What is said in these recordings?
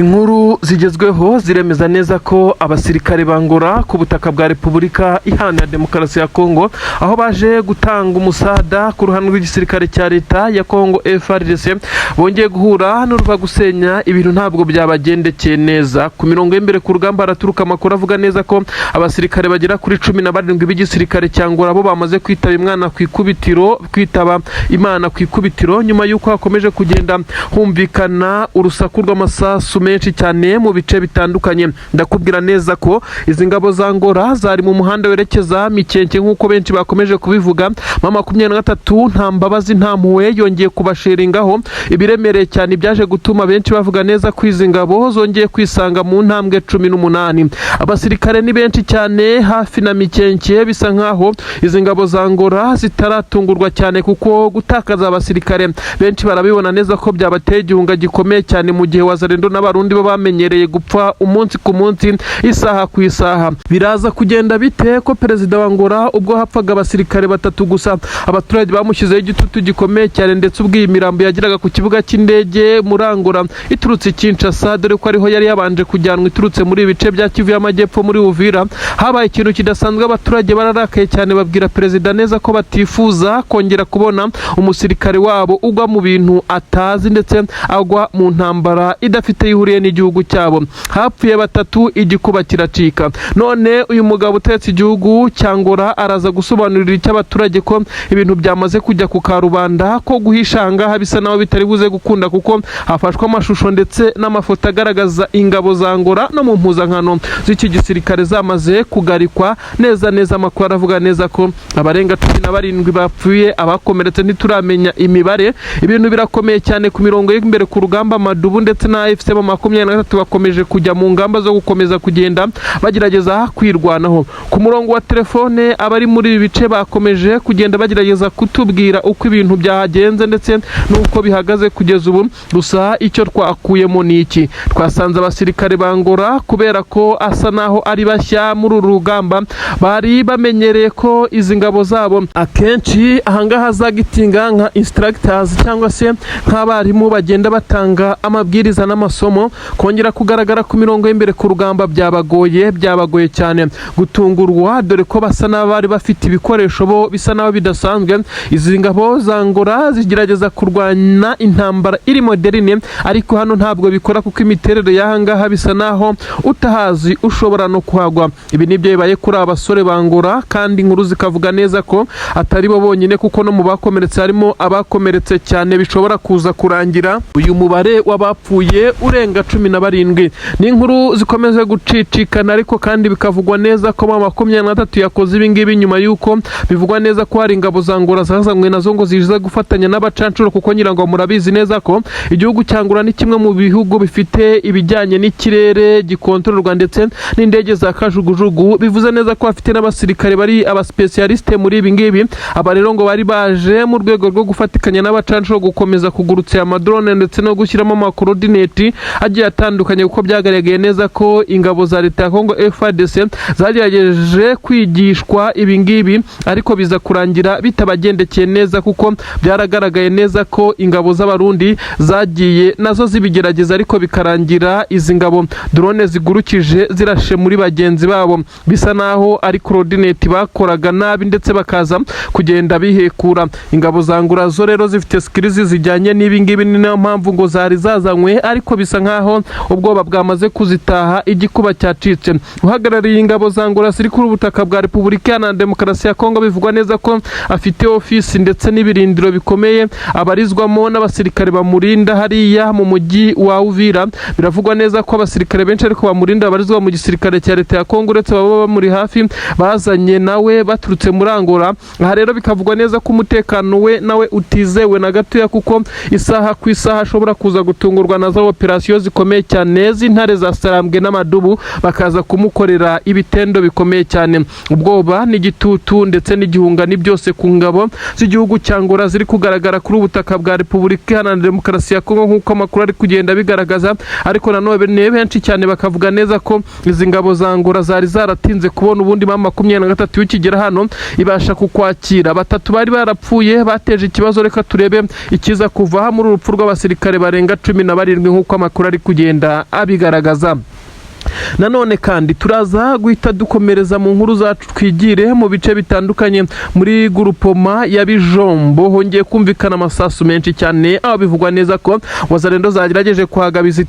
Inkuru zigezweho ziremeza neza ko abasirikare ba Angola ku butaka bwa Repubulika Iharanira Demokarasi ya Kongo, aho baje gutanga umusada ku ruhande rw'igisirikare cya leta ya Kongo FARDC, bongeye guhura n'uruva gusenya. Ibintu ntabwo byabagendekeye neza. Ku mirongo y'imbere ku rugamba haraturuka amakuru avuga neza ko abasirikare bagera kuri 17 b'igisirikare cya Angola bo bamaze kwitaba Imana ku ikubitiro, kwitaba Imana ku ikubitiro, nyuma y'uko hakomeje kugenda humvikana urusaku rw'amasasu menshi cyane mu bice bitandukanye. Ndakubwira neza ko izi ngabo za Angola zari mu muhanda werekeza Mikenke, nk'uko benshi bakomeje kubivuga. M23 nta mbabazi, nta mpuhwe, yongeye kubasheringaho ibiremereye cyane, byaje gutuma benshi bavuga neza ko izi ngabo zongeye kwisanga mu ntambwe 18. Abasirikare ni benshi cyane hafi na Mikenke. Bisa nkaho izi ngabo za Angola zitaratungurwa cyane, kuko gutakaza abasirikare benshi barabibona neza ko byabateye igihunga gikomeye cyane, mu gihe Wazalendo n'Abarundi bo bamenyereye gupfa umunsi ku munsi, isaha ku isaha. Biraza kugenda bite ko perezida wa Angola, ubwo hapfaga abasirikare batatu gusa, abaturage bamushyizeho igitutu gikomeye cyane, ndetse ubwo iyi mirambo yageraga ku kibuga cy'indege muri Angola iturutse i Kinshasa, dore ko ariho yari yabanje kujyanwa iturutse muri ibi bice bya Kivu y'Amajyepfo muri Uvira, habaye ikintu kidasanzwe? Abaturage bararakaye cyane, babwira perezida neza ko batifuza kongera kubona umusirikare wabo ugwa mu bintu atazi, ndetse agwa mu ntambara idafite ihuriye n'igihugu cyabo. Hapfuye batatu, igikuba kiracika. None uyu mugabo utetse igihugu cya Angola araza gusobanurira icyo abaturage ko ibintu byamaze kujya ku karubanda, ko guhisha ahangaha bisa naho bitari buze gukunda, kuko hafashwe amashusho ndetse n'amafoto agaragaza ingabo za Angola no mu mpuzankano z'iki gisirikare zamaze kugarikwa neza neza. Amakuru aravuga neza ko abarenga 17 bapfuye, abakomeretse ntituramenya imibare. Ibintu birakomeye cyane ku mirongo y'imbere ku rugamba. Madubu ndetse na AFC M23 bakomeje kujya mu ngamba zo gukomeza kugenda bagerageza kwirwanaho. Ku murongo wa telefone, abari muri ibi bice bakomeje kugenda bagerageza kutubwira uko ibintu byagenze ndetse n'uko bihagaze kugeza ubu. Gusa icyo twakuyemo ni iki: twasanze abasirikare ba Angola, kubera ko asa naho ari bashya muri uru rugamba, bari bamenyereye ko izi ngabo zabo akenshi ahangaha zagitinga nka instructors cyangwa se nk'abarimu bagenda batanga amabwiriza n'amasomo. Kongera kugaragara ku mirongo y'imbere ku rugamba byabagoye, byabagoye cyane gutungurwa, dore ko basa n'abari bafite ibikoresho bo bisa n'aho bidasanzwe. Izi ngabo za Angola zigerageza kurwana intambara iri moderne, ariko hano ntabwo bikora, kuko imiterere y'ahangaha bisa naho utahazi ushobora no kuhagwa. Ibi nibyo bibaye kuri aba basore ba Angola, kandi inkuru zikavuga neza ko atari bo bonyine, kuko no mu bakomeretse harimo abakomeretse cyane, bishobora kuza kurangira uyu mubare w'abapfuye urenga 17. Ni inkuru zikomeza gucicikana, ariko kandi bikavugwa neza ko M23 yakoze ibi ngibi nyuma y'uko bivugwa neza ko hari ingabo za Angola zazanywe nazo ngo zize gufatanya n'abacancuro, kuko ngira ngo murabizi neza ko igihugu cya Angola ni kimwe mu bihugu bifite ibijyanye n'ikirere gikontororwa ndetse n'indege za kajugujugu. Bivuze neza ko bafite n'abasirikare bari abaspécialistes muri ibi ngibi. Aba rero ngo bari baje mu rwego rwo gufatikanya n'abacancuro gukomeza kugurutsa amadrone ndetse no gushyiramo amacoordinates agiye atandukanye, kuko byagaragaye neza ko ingabo za leta ya Kongo FARDC zagerageje kwigishwa ibi ngibi, ariko biza kurangira bitabagendekeye neza, kuko byaragaragaye neza ko ingabo z'Abarundi zagiye nazo zibigerageza, ariko bikarangira izi ngabo drone zigurukije zirashe muri bagenzi babo. Bisa naho ari coordinate bakoraga nabi, ndetse bakaza kugenda bihekura. Ingabo za Angola zo rero zifite skills zijyanye n'ibi ngibi, ni nayo mpamvu ngo zari zazanywe, ariko bisa nkaho ubwoba bwamaze kuzitaha, igikuba cyacitse. Uhagarariye ingabo za Angola ziri kuri ubutaka bwa Repubulika Iharanira Demokarasi ya Kongo, bivugwa neza ko afite ofisi ndetse n'ibirindiro bikomeye abarizwamo n'abasirikare bamurinda hariya mu mujyi wa Uvira. Biravugwa neza ko abasirikare benshi ariko bamurinda babarizwa mu gisirikare cya leta ya Kongo, uretse baba bamuri hafi bazanye nawe baturutse muri Angola. Aha rero bikavugwa neza ko umutekano we nawe utizewe na gatoya, kuko isaha ku isaha ashobora kuza gutungurwa na za operasiyo zikomeye cyane z'intare za Sarambwe n'amadubu, bakaza kumukorera ibitendo bikomeye cyane. Ubwoba n'igitutu ndetse n'igihunga ni byose ku ngabo z'igihugu cya Angola ziri kugaragara kuri ubutaka bwa Repubulika Iharanira Demokarasi ya Kongo, nk'uko amakuru ari kugenda bigaragaza. Ariko nanone ni benshi cyane bakavuga neza ko izi ngabo za Angola zari zaratinze kubona ubundi M23 ukigera hano ibasha kukwakira. Batatu bari barapfuye bateje ikibazo. Reka turebe ikiza kuva muri urupfu rw'abasirikare barenga 17, nk'uko amakuru ari kugenda. kugenda abigaragaza. Nanone kandi turaza guhita dukomereza mu nkuru zacu, twigire mu bice bitandukanye. Muri groupement ya Bijombo hongeye kumvikana amasasu menshi cyane, aho bivugwa neza ko Wazalendo zagerageje kuhagabiza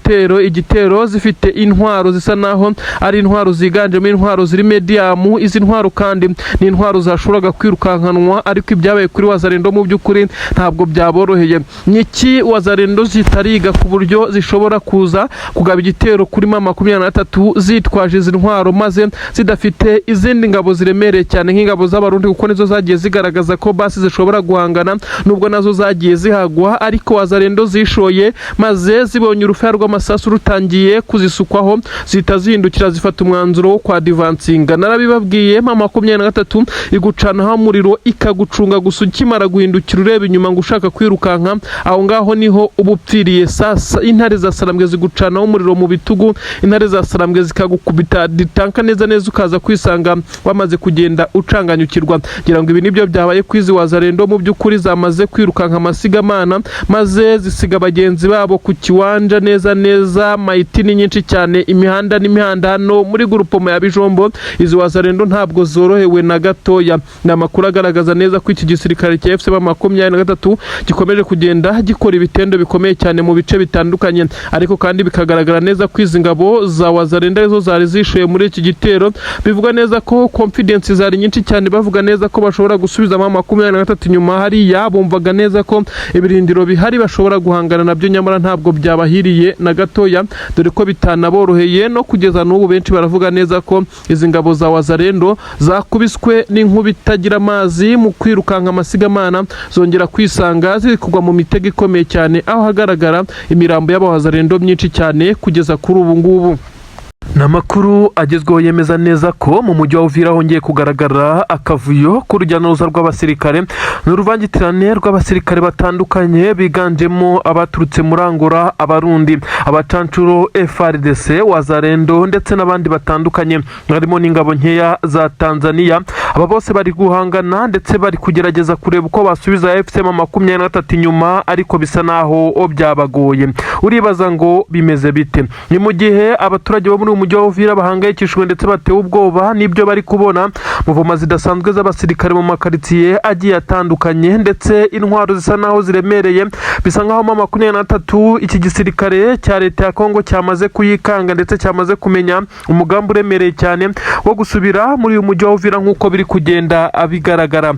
igitero zifite intwaro zisa naho ari intwaro ziganjemo intwaro ziri medium. Izi ntwaro kandi ni intwaro zashoboraga kwirukankanwa, ariko ibyabaye kuri Wazalendo mu by'ukuri ntabwo byaboroheye. Niki Wazalendo zitariga ku buryo zishobora kuza kugaba igitero kuri M23 zitwaje izi ntwaro, maze zidafite izindi ngabo ziremereye cyane nk'ingabo z'Abarundi, kuko nizo zagiye zigaragaza ko basi zishobora guhangana, nubwo nazo zagiye zihagwa? Ariko Wazalendo zishoye, maze zibonye urufaya rw'amasasu rutangiye kuzisukwaho, zihita zihindukira, zifata umwanzuro wo kwadvancinga. Narabibabwiye, M23 igucanaho umuriro, ikagucunga gusa. Ukimara guhindukira ureba inyuma ngo ushaka kwirukanka, aho ngaho niho uba upfiriye. Sasa intare za Sarambwe zigucanaho umuriro mu bitugu, intare za Sarambwe zikagukubita ditanka neza neza, ukaza kwisanga wamaze kugenda ucanganyukirwa. Ngira ngo ibi nibyo byabaye kwizi Wazalendo. Mu by'ukuri zamaze kwirukanka amasigamana, maze zisiga bagenzi babo ku kiwanja neza neza. Mayiti ni nyinshi cyane, imihanda n'imihanda hano muri groupement ya Bijombo. Izi Wazalendo ntabwo zorohewe na gatoya. Ni amakuru agaragaza neza ko iki gisirikare cya AFC M23 gikomeje kugenda gikora ibitendo bikomeye cyane mu bice bitandukanye, ariko kandi bikagaragara neza ko izi ngabo za Wazalendo arizo zari zishoye muri iki gitero. Bivuga neza ko confidence zari nyinshi cyane, bavuga neza ko bashobora gusubizamo 23 inyuma hariya. Bumvaga neza ko ibirindiro bihari bashobora guhangana nabyo, nyamara ntabwo byabahiriye na gatoya, dore ko bitanaboroheye. No kugeza n'ubu benshi baravuga neza ko izi ngabo za Wazalendo zakubiswe n'inkuba itagira amazi mu kwirukanka amasigamana, zongera kwisanga ziri kugwa mu mitego ikomeye cyane, aho hagaragara imirambo y'abawazalendo myinshi cyane kugeza kuri ubu ngubu. Ni amakuru agezweho yemeza neza ko mu mujyi wa Uvira hongeye kugaragara akavuyo k'urujya n'uruza rw'abasirikare. Ni uruvangitirane rw'abasirikare batandukanye, biganjemo abaturutse muri Angola, Abarundi, abacancuro, FARDC, Wazalendo ndetse n'abandi batandukanye, harimo n'ingabo nkeya za Tanzania. Aba bose bari guhangana ndetse bari kugerageza kureba uko basubiza AFC M23 inyuma, ariko bisa naho byabagoye. Uribaza ngo bimeze bite? Ni mu gihe abaturage bo muri uyu mujyi wa Uvira bahangayikishijwe ndetse batewe ubwoba n'ibyo bari kubona, mouvement zidasanzwe z'abasirikare mu makaritsiye agiye atandukanye, ndetse intwaro zisa naho ziremereye. Bisa nkaho M23, iki gisirikare cya leta ya Kongo, cyamaze kuyikanga ndetse cyamaze kumenya umugambi uremereye cyane wo gusubira muri uyu mujyi wa Uvira. Nk'uko biri kugenda bigaragara,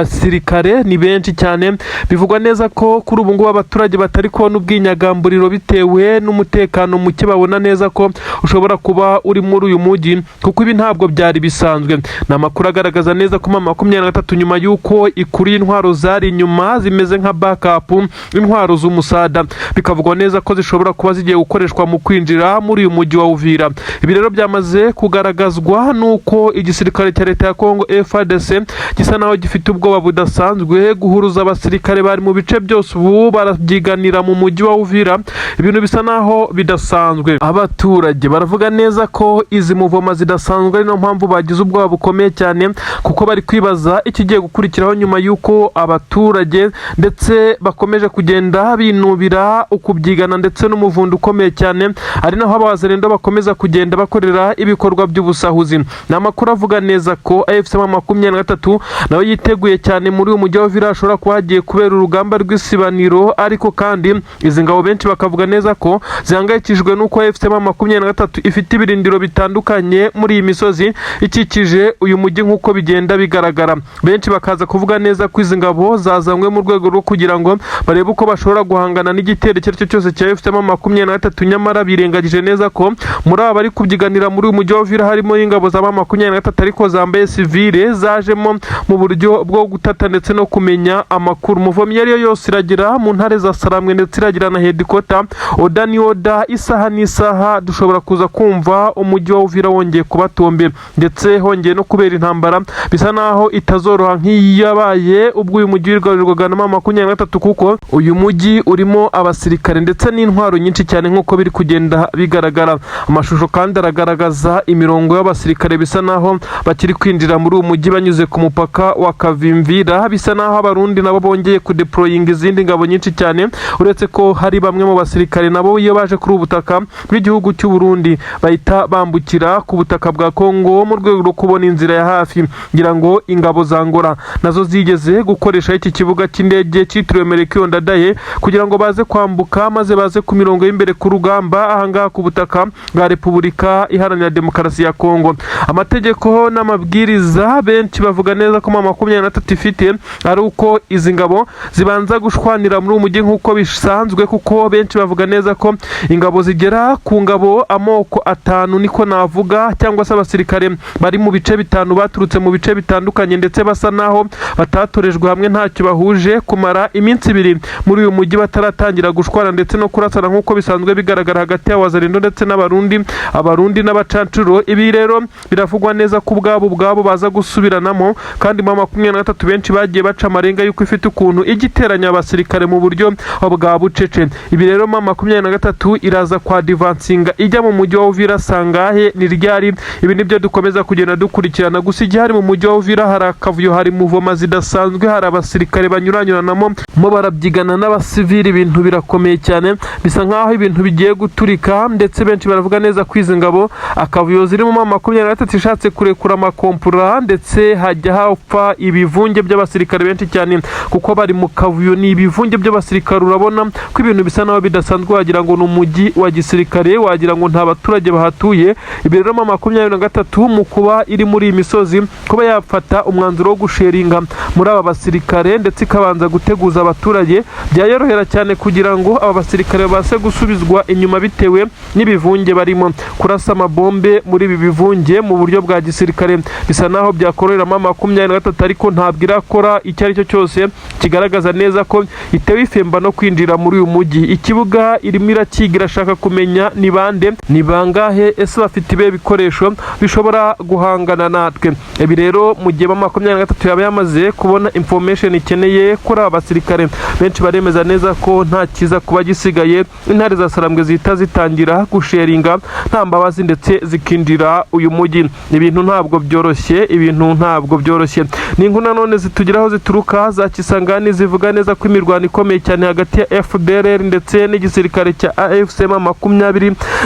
abasirikare ni benshi cyane. Bivugwa neza ko kuri ubu ngubu abaturage batari kubona ubwinyagamburiro bitewe n'umutekano muke babona neza ko ushobora kuba uri muri uyu mujyi, kuko ibi ntabwo byari bisanzwe. Ni amakuru agaragaza neza ko M23, nyuma y'uko ikuriye intwaro zari inyuma zimeze nka backup, intwaro z'umusada, bikavugwa neza ko zishobora kuba zigiye gukoreshwa mu kwinjira muri uyu mujyi wa Uvira. Ibi rero byamaze kugaragazwa n'uko igisirikare cya leta ya Kongo, FARDC, gisa naho gifite ubwoba budasanzwe. Guhuruza abasirikare bari mu bice byose, ubu barabyiganira mu mujyi wa Uvira, ibintu bisa naho bidasanzwe. Abaturage baravuga neza ko izi mouvement zidasanzwe, ari niyo mpamvu bagize ubwoba bukomeye cyane, kuko bari kwibaza ikigiye gukurikiraho nyuma y'uko abaturage ndetse bakomeje kugenda binubira ukubyigana ndetse n'umuvundo ukomeye cyane, ari naho abazalendo bakomeza kugenda bakorera ibikorwa by'ubusahuzi. Ni amakuru avuga neza ko AFC M23 nawe yiteguye cyane. Muri uyu mujyi wa Uvira hashobora kuba hagiye kubera urugamba rw'isibaniro, ariko kandi izi ngabo benshi bakavuga neza ko zihangayikishijwe n'uko AFC M23 ifite ibirindiro bitandukanye muri iyi misozi ikikije uyu mujyi. Nk'uko bigenda bigaragara, benshi bakaza kuvuga neza ko izi ngabo zazanywe mu rwego rwo kugira ngo barebe uko bashobora guhangana n'igitero icyo ari cyo cyose cya AFC M23, nyamara birengagije neza ko muri aba bari kubyiganira muri uyu mujyi wa Uvira harimo ingabo za M23, ariko zambaye sivile, zajemo mu buryo bwo gutata ndetse no kumenya amakuru. Mouvement iyo ari yo yose iragira mu ntare za Sarambwe ndetse iragira na headquarter. Order ni order, isaha n'isaha dushobora kuza kumva. kumva umujyi wa Uvira wongeye kuba tombe, ndetse hongeye no kubera intambara bisa naho itazoroha nk'iyabaye ubwo uyu mujyi wigarurirwaga na M23, kuko uyu mujyi urimo abasirikare ndetse n'intwaro nyinshi cyane nk'uko biri kugenda bigaragara. Amashusho kandi aragaragaza imirongo y'abasirikare bisa naho bakiri kwinjira muri uyu mujyi banyuze ku mupaka wa Kavimvira. Bisa naho Abarundi nabo bongeye kudeployinga izindi ngabo nyinshi cyane, uretse ko hari bamwe mu basirikare nabo iyo baje kuri ubu butaka bw'igihugu cy'u Burundi bahita bambukira ku butaka bwa Kongo mu rwego rwo kubona inzira ya hafi. Ngira ngo ingabo za Angola nazo zigeze gukoresha iki kibuga cy'indege cyitiriwe Melchior Ndadaye kugira ngo baze kwambuka, maze baze ku mirongo y'imbere ku rugamba ahangaha ku butaka bwa Repubulika Iharanira Demokarasi ya Kongo. Amategeko n'amabwiriza benshi bavuga neza ko M23 ifite ari uko izi ngabo zibanza gushwanira muri uyu mujyi nk'uko bisanzwe, kuko benshi bavuga neza ko ingabo zigera ku ngabo amoko atanu, niko navuga, cyangwa se abasirikare bari mu bice bitanu baturutse mu bice bitandukanye, ndetse basa naho batatorejwe hamwe, ntacyo bahuje, kumara iminsi 2 muri uyu mujyi bataratangira gushwana ndetse no kurasana nk'uko bisanzwe bigaragara hagati ya Wazalendo ndetse n'Abarundi, Abarundi n'abacancuro. Ibi rero biravugwa neza ko ubwabo ubwabo baza gusubiranamo, kandi M23 benshi bagiye baca amarenga yuko ifite ukuntu ijya iteranya abasirikare mu buryo bwa bucece. Ibi rero M23 iraza kwa advancinga ijya mu mujyi wa Uvira sangahe, ni ryari? Ibi nibyo dukomeza kugenda dukurikirana. Gusa igihari, mu mujyi wa Uvira hari akavuyo, hari mouvement zidasanzwe, hari abasirikare banyuranyuranamo mo barabyigana n'abasivili. Ibintu birakomeye cyane, bisa nkaho ibintu bigiye guturika, ndetse benshi baravuga neza ko izi ngabo akavuyo ziri mu M23 ishatse kurekura amakompura, ndetse hajya hapfa ibivunge by'abasirikare benshi cyane kuko bari mu kavuyo. Ni ibivunge by'abasirikare, urabona ko ibintu bisa naho bidasanzwe, wagira ngo ni umujyi wa gisirikare, wagira ngo nta baturage bahatuye. Ibi rero M23 mu kuba iri muri iyi misozi, kuba yafata umwanzuro wo gushellinga muri aba basirikare ndetse ikabanza guteguza abaturage, byayorohera cyane kugira ngo aba basirikare babashe gusubizwa inyuma bitewe n'ibivunge barimo. Kurasa amabombe muri ibi bivunge mu buryo bwa gisirikare bisa naho byakorohera M23, ariko ntabwo irakora icyo ari cyo cyose kigaragaza neza ko itewe ifemba no kwinjira muri uyu mujyi. Ikibuga irimo irakiga, irashaka kumenya ni bande, ni bangahe, ese bafite ibihe bikoresho bishobora guhangana natwe. Ibi rero mu gihe M23 yaba yamaze kubona information ikeneye kuri aba basirikare, benshi baremeza neza ko nta kiza kuba gisigaye, intare za Sarambwe zihita zitangira gushellinga nta mbabazi ndetse zikinjira uyu mujyi. Ibintu ntabwo byoroshye, ibintu ntabwo byoroshye. Ni inkuru nanone zitugeraho zituruka za Kisangani, zivuga neza ko imirwano ikomeye cyane hagati ya FDLR ndetse n'igisirikare cya AFC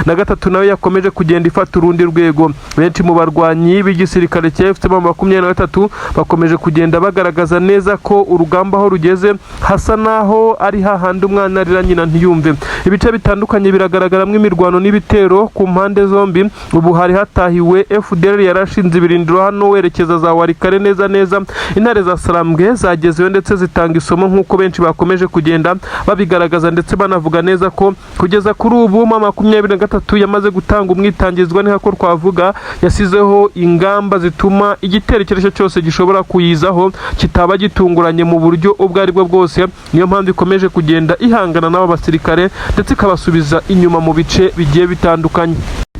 M23 nayo yakomeje kugenda ifata urundi rwego. Benshi mu barwanyi b'igisirikare cya AFC M23 bakomeje kugenda bagaragaza neza ko urugamba aho rugeze hasa naho ari hahandi umwana arira nyina ntiyumve. Ibice bitandukanye biragaragaramo imirwano n'ibitero ku mpande zombi. Ubu hari hatahiwe FDLR yarashinze ibirindiro hano werekeza za Walikale neza neza. Intare za Sarambwe zagezeyo ndetse zitanga isomo nk'uko benshi bakomeje kugenda babigaragaza, ndetse banavuga neza ko kugeza kuri ubu M23 yamaze gutanga umwitangizwa, ni ko twavuga, yasizeho ingamba zituma igitero icyo ari cyo cyose gishobora kuyizaho kitaba gitunguranye mu buryo ubwo ari bwo bwose. Niyo mpamvu ikomeje kugenda ihangana n'abo basirikare ndetse ikabasubiza inyuma mu bice bigiye bitandukanye.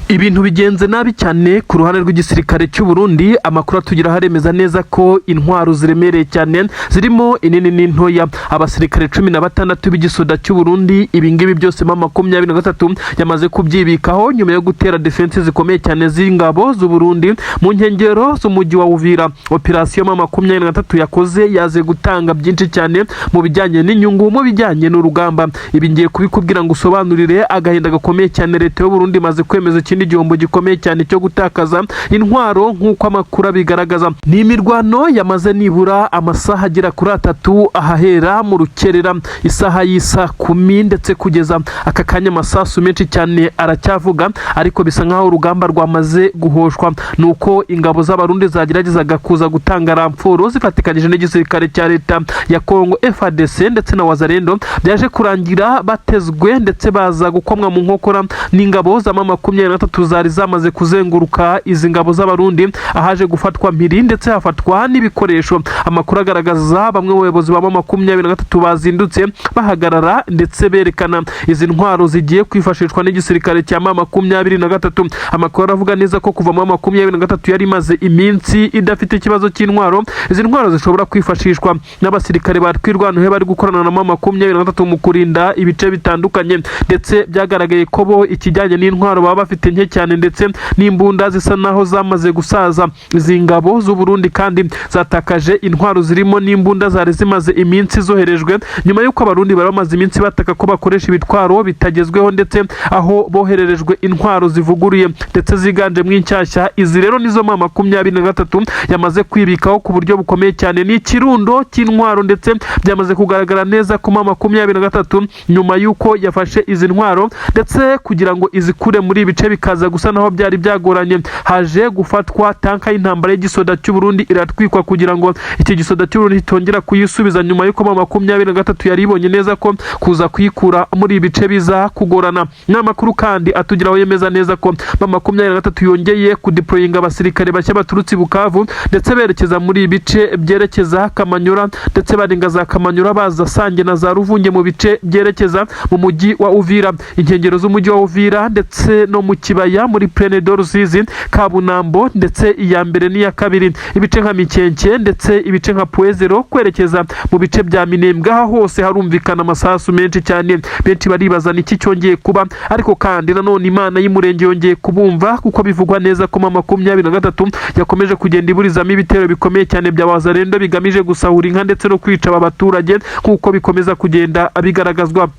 Ibintu bigenze nabi cyane ku ruhande rw'igisirikare cy'u Burundi. Amakuru atugeraho aremeza neza ko intwaro ziremereye cyane zirimo inini n'intoya, abasirikare 16 b'igisoda cy'u Burundi, ibingibi byose M23 yamaze kubyibikaho nyuma yo gutera defense zikomeye cyane z'ingabo z'u Burundi mu nkengero z'umujyi wa Uvira. Operasiyo M23 yakoze yaze gutanga byinshi cyane mu bijyanye n'inyungu, mu bijyanye n'urugamba. Ibi ngiye kubikubwira ngo usobanurire agahinda gakomeye cyane. Leta y'u Burundi imaze kwemeza ikindi gihombo gikomeye cyane cyo gutakaza intwaro nk'uko amakuru abigaragaza. Ni imirwano yamaze nibura amasaha agera kuri 3, ahahera mu rukerera isaha y'isa 10, ndetse kugeza aka kanya amasasu menshi cyane aracyavuga, ariko bisa nk'aho urugamba rwamaze guhoshwa. Ni uko ingabo z'Abarundi zageragezaga kuza gutanga renfort zifatikanyije n'igisirikare cya leta ya Kongo FARDC ndetse na Wazalendo, byaje kurangira batezwe ndetse baza gukomwa mu nkokora n'ingabo za M23. gatatu zari zamaze kuzenguruka izi ngabo z'Abarundi, ahaje gufatwa mpiri ndetse hafatwa n'ibikoresho. Amakuru agaragaza bamwe mu bayobozi ba M23 bazindutse bahagarara ndetse berekana izi ntwaro zigiye kwifashishwa n'igisirikare cya M23. Amakuru aravuga neza ko kuva mu 23 yari imaze iminsi idafite ikibazo cy'intwaro. Izi ntwaro zishobora kwifashishwa n'abasirikare ba Twirwaneho bari gukorana na M23 mu kurinda ibice bitandukanye, ndetse byagaragaye ko bo ikijyanye n'intwaro baba bafite nke cyane, ndetse n'imbunda zisa naho zamaze gusaza. Izi ngabo z'u Burundi kandi zatakaje intwaro zirimo n'imbunda zari zimaze iminsi zoherejwe, nyuma y'uko Abarundi bari bamaze iminsi bataka ko bakoresha ibitwaro bitagezweho, ndetse aho bohererejwe intwaro zivuguruye ndetse ziganjemo inshyashya. Izi rero nizo M23 yamaze kwibikaho ku buryo bukomeye cyane. Ni ikirundo cy'intwaro, ndetse byamaze kugaragara neza ko M23 nyuma y'uko yafashe izi ntwaro, ndetse kugira ngo izikure muri ibi bice bikaza gusa naho byari byagoranye, haje gufatwa tanka y'intambara y'igisoda cy'u Burundi iratwikwa, kugira ngo iki gisoda cy'u Burundi kitongera kuyisubiza, nyuma y'uko M23 yari ibonye neza ko kuza kuyikura muri ibi bice biza kugorana. N'amakuru kandi atugeraho yemeza neza ko M23 yongeye kudeployinga abasirikare bashya baturutse i Bukavu, ndetse berekeza muri ibi bice byerekeza Kamanyura, ndetse barenga za Kamanyura baza Sange na za Ruvunge, mu bice byerekeza mu mujyi wa Uvira, inkengero z'umujyi wa Uvira, ndetse no mu kibaya muri Plaine de Rusizi, Kabunambo, ndetse iya mbere n'iya kabiri, ibice nka Mikenke, ndetse ibice nka Puezero, kwerekeza mu bice bya Minembwe. Aha hose harumvikana amasasu menshi cyane. Benshi baribaza niki cyongeye kuba, ariko kandi nanone Imana y'Umurenge yongeye kubumva, kuko bivugwa neza ko M23 yakomeje kugenda iburizamo ibitero bikomeye cyane bya Wazalendo bigamije gusahura inka ndetse no kwica aba baturage, nk'uko bikomeza kugenda bigaragazwa.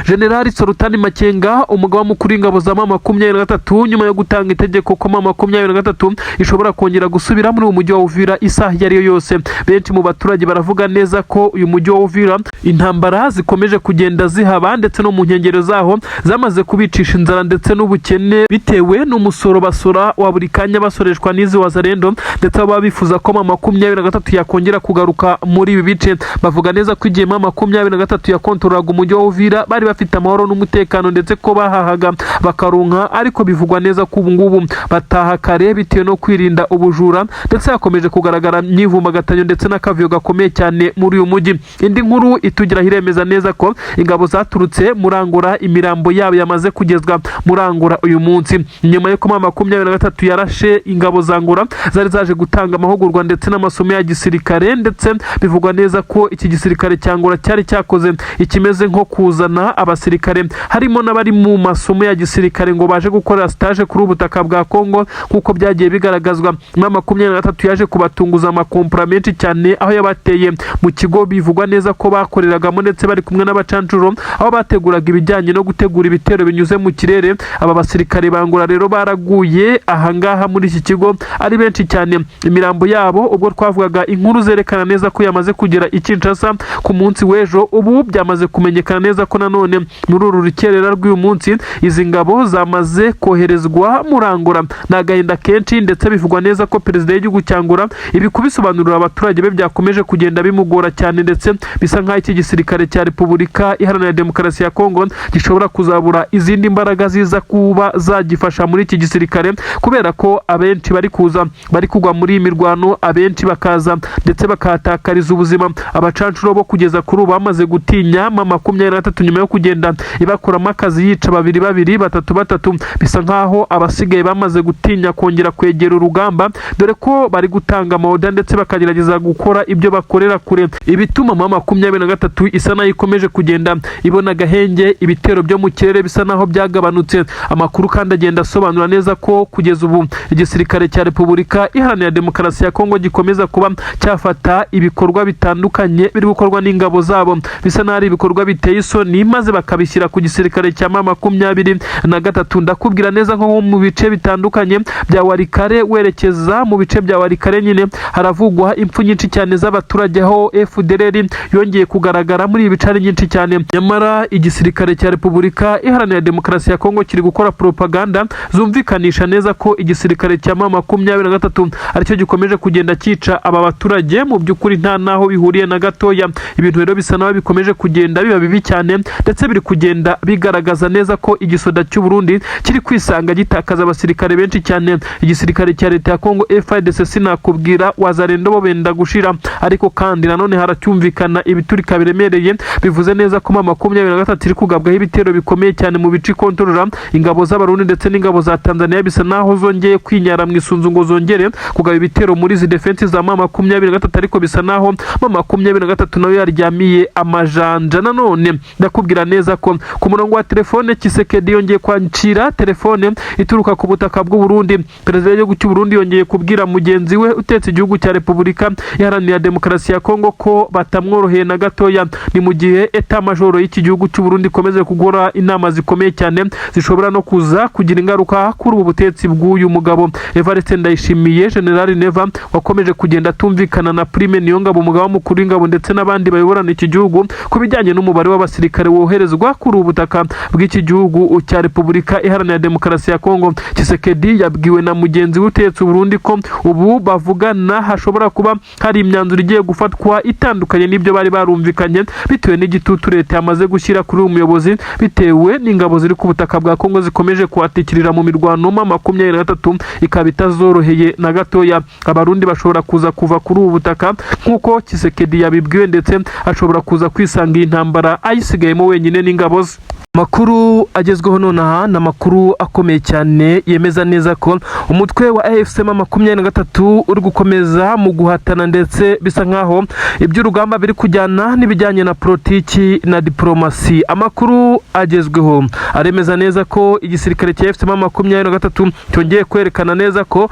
Generali Sultani Makenga, umugaba mukuru w'ingabo za M23, nyuma yo gutanga itegeko ko M23 ishobora kongera gusubira muri uyu mujyi wa Uvira isaha iyo ari yo yose, benshi mu baturage baravuga neza ko uyu mujyi wa Uvira intambara zikomeje kugenda zihaba, ndetse no mu nkengero zaho zamaze kubicisha inzara ndetse n'ubukene, bitewe n'umusoro basora wa buri kanya basoreshwa n'izi Wazalendo, ndetse baba bifuza ko M23 yakongera kugaruka muri ibi bice. Bavuga neza ko igihe M23 yakontorolaga umujyi wa Uvira bari bafite amahoro n'umutekano, ndetse ko bahahaga bakarunka, ariko bivugwa neza ko ubu ngubu bataha kare bitewe no kwirinda ubujura, ndetse hakomeje kugaragara imyivumbagatanyo ndetse n'akavuyo gakomeye cyane muri uyu mujyi. Indi nkuru itugeraho iremeza neza ko ingabo zaturutse muri Angola imirambo yabo yamaze kugezwa muri Angola uyu munsi, nyuma y'uko M23 yarashe ingabo za Angola zari zaje gutanga amahugurwa ndetse n'amasomo ya gisirikare. Ndetse bivugwa neza ko iki gisirikare cya Angola cyari cyakoze ikimeze nko kuzana abasirikare, harimo n'abari mu masomo ya gisirikare, ngo baje gukorera stage kuri ubutaka bwa Congo, nk'uko byagiye bigaragazwa. M23 yaje kubatunguza amakompora menshi cyane, aho yabateye mu kigo bivugwa neza ko bakoreragamo, ndetse bari kumwe n'abacancuro, aho bateguraga ibijyanye no gutegura ibitero binyuze mu kirere. Aba basirikare ba Angola rero baraguye ahangaha muri iki kigo ari benshi cyane. Imirambo yabo, ubwo twavugaga inkuru zerekana neza ko yamaze kugera i Kinshasa ku munsi w'ejo, ubu byamaze kumenyekana neza ko nanone muri uru rukerera rw'uyu munsi izi ngabo zamaze koherezwa muri Angola. Ni agahinda kenshi, ndetse bivugwa neza ko perezida w'igihugu cya Angola ibi kubisobanurira abaturage be byakomeje kugenda bimugora cyane, ndetse bisa nk'aho iki gisirikare cya Repubulika Iharanira Demokarasi ya Kongo gishobora kuzabura izindi mbaraga ziza kuba zagifasha muri iki gisirikare, kubera ko abenshi bari kuza bari kugwa muri iyi mirwano, abenshi bakaza ndetse bakahatakariza ubuzima. Abacancuro bo kugeza kuri ubu bamaze gutinya M23 nyuma yo kugenda ibakuramo akazi, yica babiri babiri, batatu batatu. Bisa nkaho abasigaye bamaze gutinya kongera kwegera urugamba, dore ko bari gutanga amaoda ndetse bakagerageza gukora ibyo bakorera kure, ibituma M23 isa nayo ikomeje kugenda ibona agahenge. Ibitero byo mu kirere bisa naho byagabanutse. Amakuru kandi agenda asobanura neza ko kugeza ubu igisirikare cya Repubulika Iharanira Demokarasi ya Kongo gikomeza kuba cyafata ibikorwa bitandukanye biri gukorwa n'ingabo zabo, bisa n'aho ari ibikorwa biteye isoni, maze bakabishyira ku gisirikare cya M23. Ndakubwira neza nko mu bice bitandukanye bya Walikale, werekeza mu bice bya Walikale nyine, haravugwa impfu nyinshi cyane z'abaturage, aho FDLR yongeye kugaragara muri ibi bice ari nyinshi cyane. Nyamara igisirikare cya Repubulika Iharanira Demokarasi ya Kongo kiri gukora propaganda zumvikanisha neza ko igisirikare cya M23 aricyo gikomeje kugenda cyica aba baturage. Mu by'ukuri nta naho bihuriye na gatoya. Ibintu rero bisa naho bikomeje kugenda biba bibi cyane. Ndetse biri kugenda bigaragaza neza ko igisoda cy'u Burundi kiri kwisanga gitakaza abasirikare benshi cyane. Igisirikare cya leta ya Kongo FARDC, sinakubwira, Wazalendo bo benda gushira, ariko kandi nanone haracyumvikana ibiturika biremereye, bivuze neza ko M23 iri kugabwaho ibitero bikomeye cyane mu bice ikontorora. Ingabo z'Abarundi ndetse n'ingabo za Tanzania bisa naho zongeye kwinyara mu isunzu ngo zongere kugaba ibitero muri izi defense za M23, ariko bisa naho M23 nayo yaryamiye amajanja. Nanone ndakubwira neza ko ku murongo wa telefone Tshisekedi yongeye kwakira telefone ituruka ku butaka bw'u Burundi. Perezida w'igihugu cy'u Burundi yongeye kubwira mugenzi we utetse igihugu cya Repubulika Iharanira Demokarasi ya Kongo ko batamworoheye na gatoya. Ni mu gihe état-major y'iki gihugu cy'u Burundi ikomeje gukora inama zikomeye cyane zishobora no kuza kugira ingaruka kuri ubu butetsi bw'uyu mugabo Evariste Ndayishimiye. General Neva wakomeje kugenda atumvikana na Prime Niyongabo, umugaba mukuru w'ingabo, ndetse n'abandi bayoborana iki gihugu ku bijyanye n'umubare w'abasirikare woherezwa kuri ubu butaka bw'iki gihugu cya Repubulika Iharanira Demokarasi ya Kongo. Tshisekedi yabwiwe na mugenzi we utetse Burundi ko ubu bavugana hashobora kuba hari imyanzuro igiye gufatwa itandukanye n'ibyo bari barumvikanye, bitewe n'igitutu leta yamaze gushyira kuri uyu muyobozi, bitewe n'ingabo ziri ku butaka bwa Kongo zikomeje kuhatikirira mu mirwano. M23 ikaba itazoroheye na gatoya. Abarundi bashobora kuza kuva kuri ubu butaka nk'uko Tshisekedi yabibwiwe, ndetse ashobora kuza kwisanga iyi ntambara ayisigayemo wenyine n'ingabo ze. Makuru agezweho nonaha ni amakuru akomeye cyane yemeza neza ko umutwe wa AFC M23 uri gukomeza mu guhatana, ndetse bisa nkaho iby'urugamba biri kujyana n'ibijyanye na politiki na diplomasi. Amakuru agezweho aremeza neza ko igisirikare cya AFC M23 cyongeye kwerekana neza ko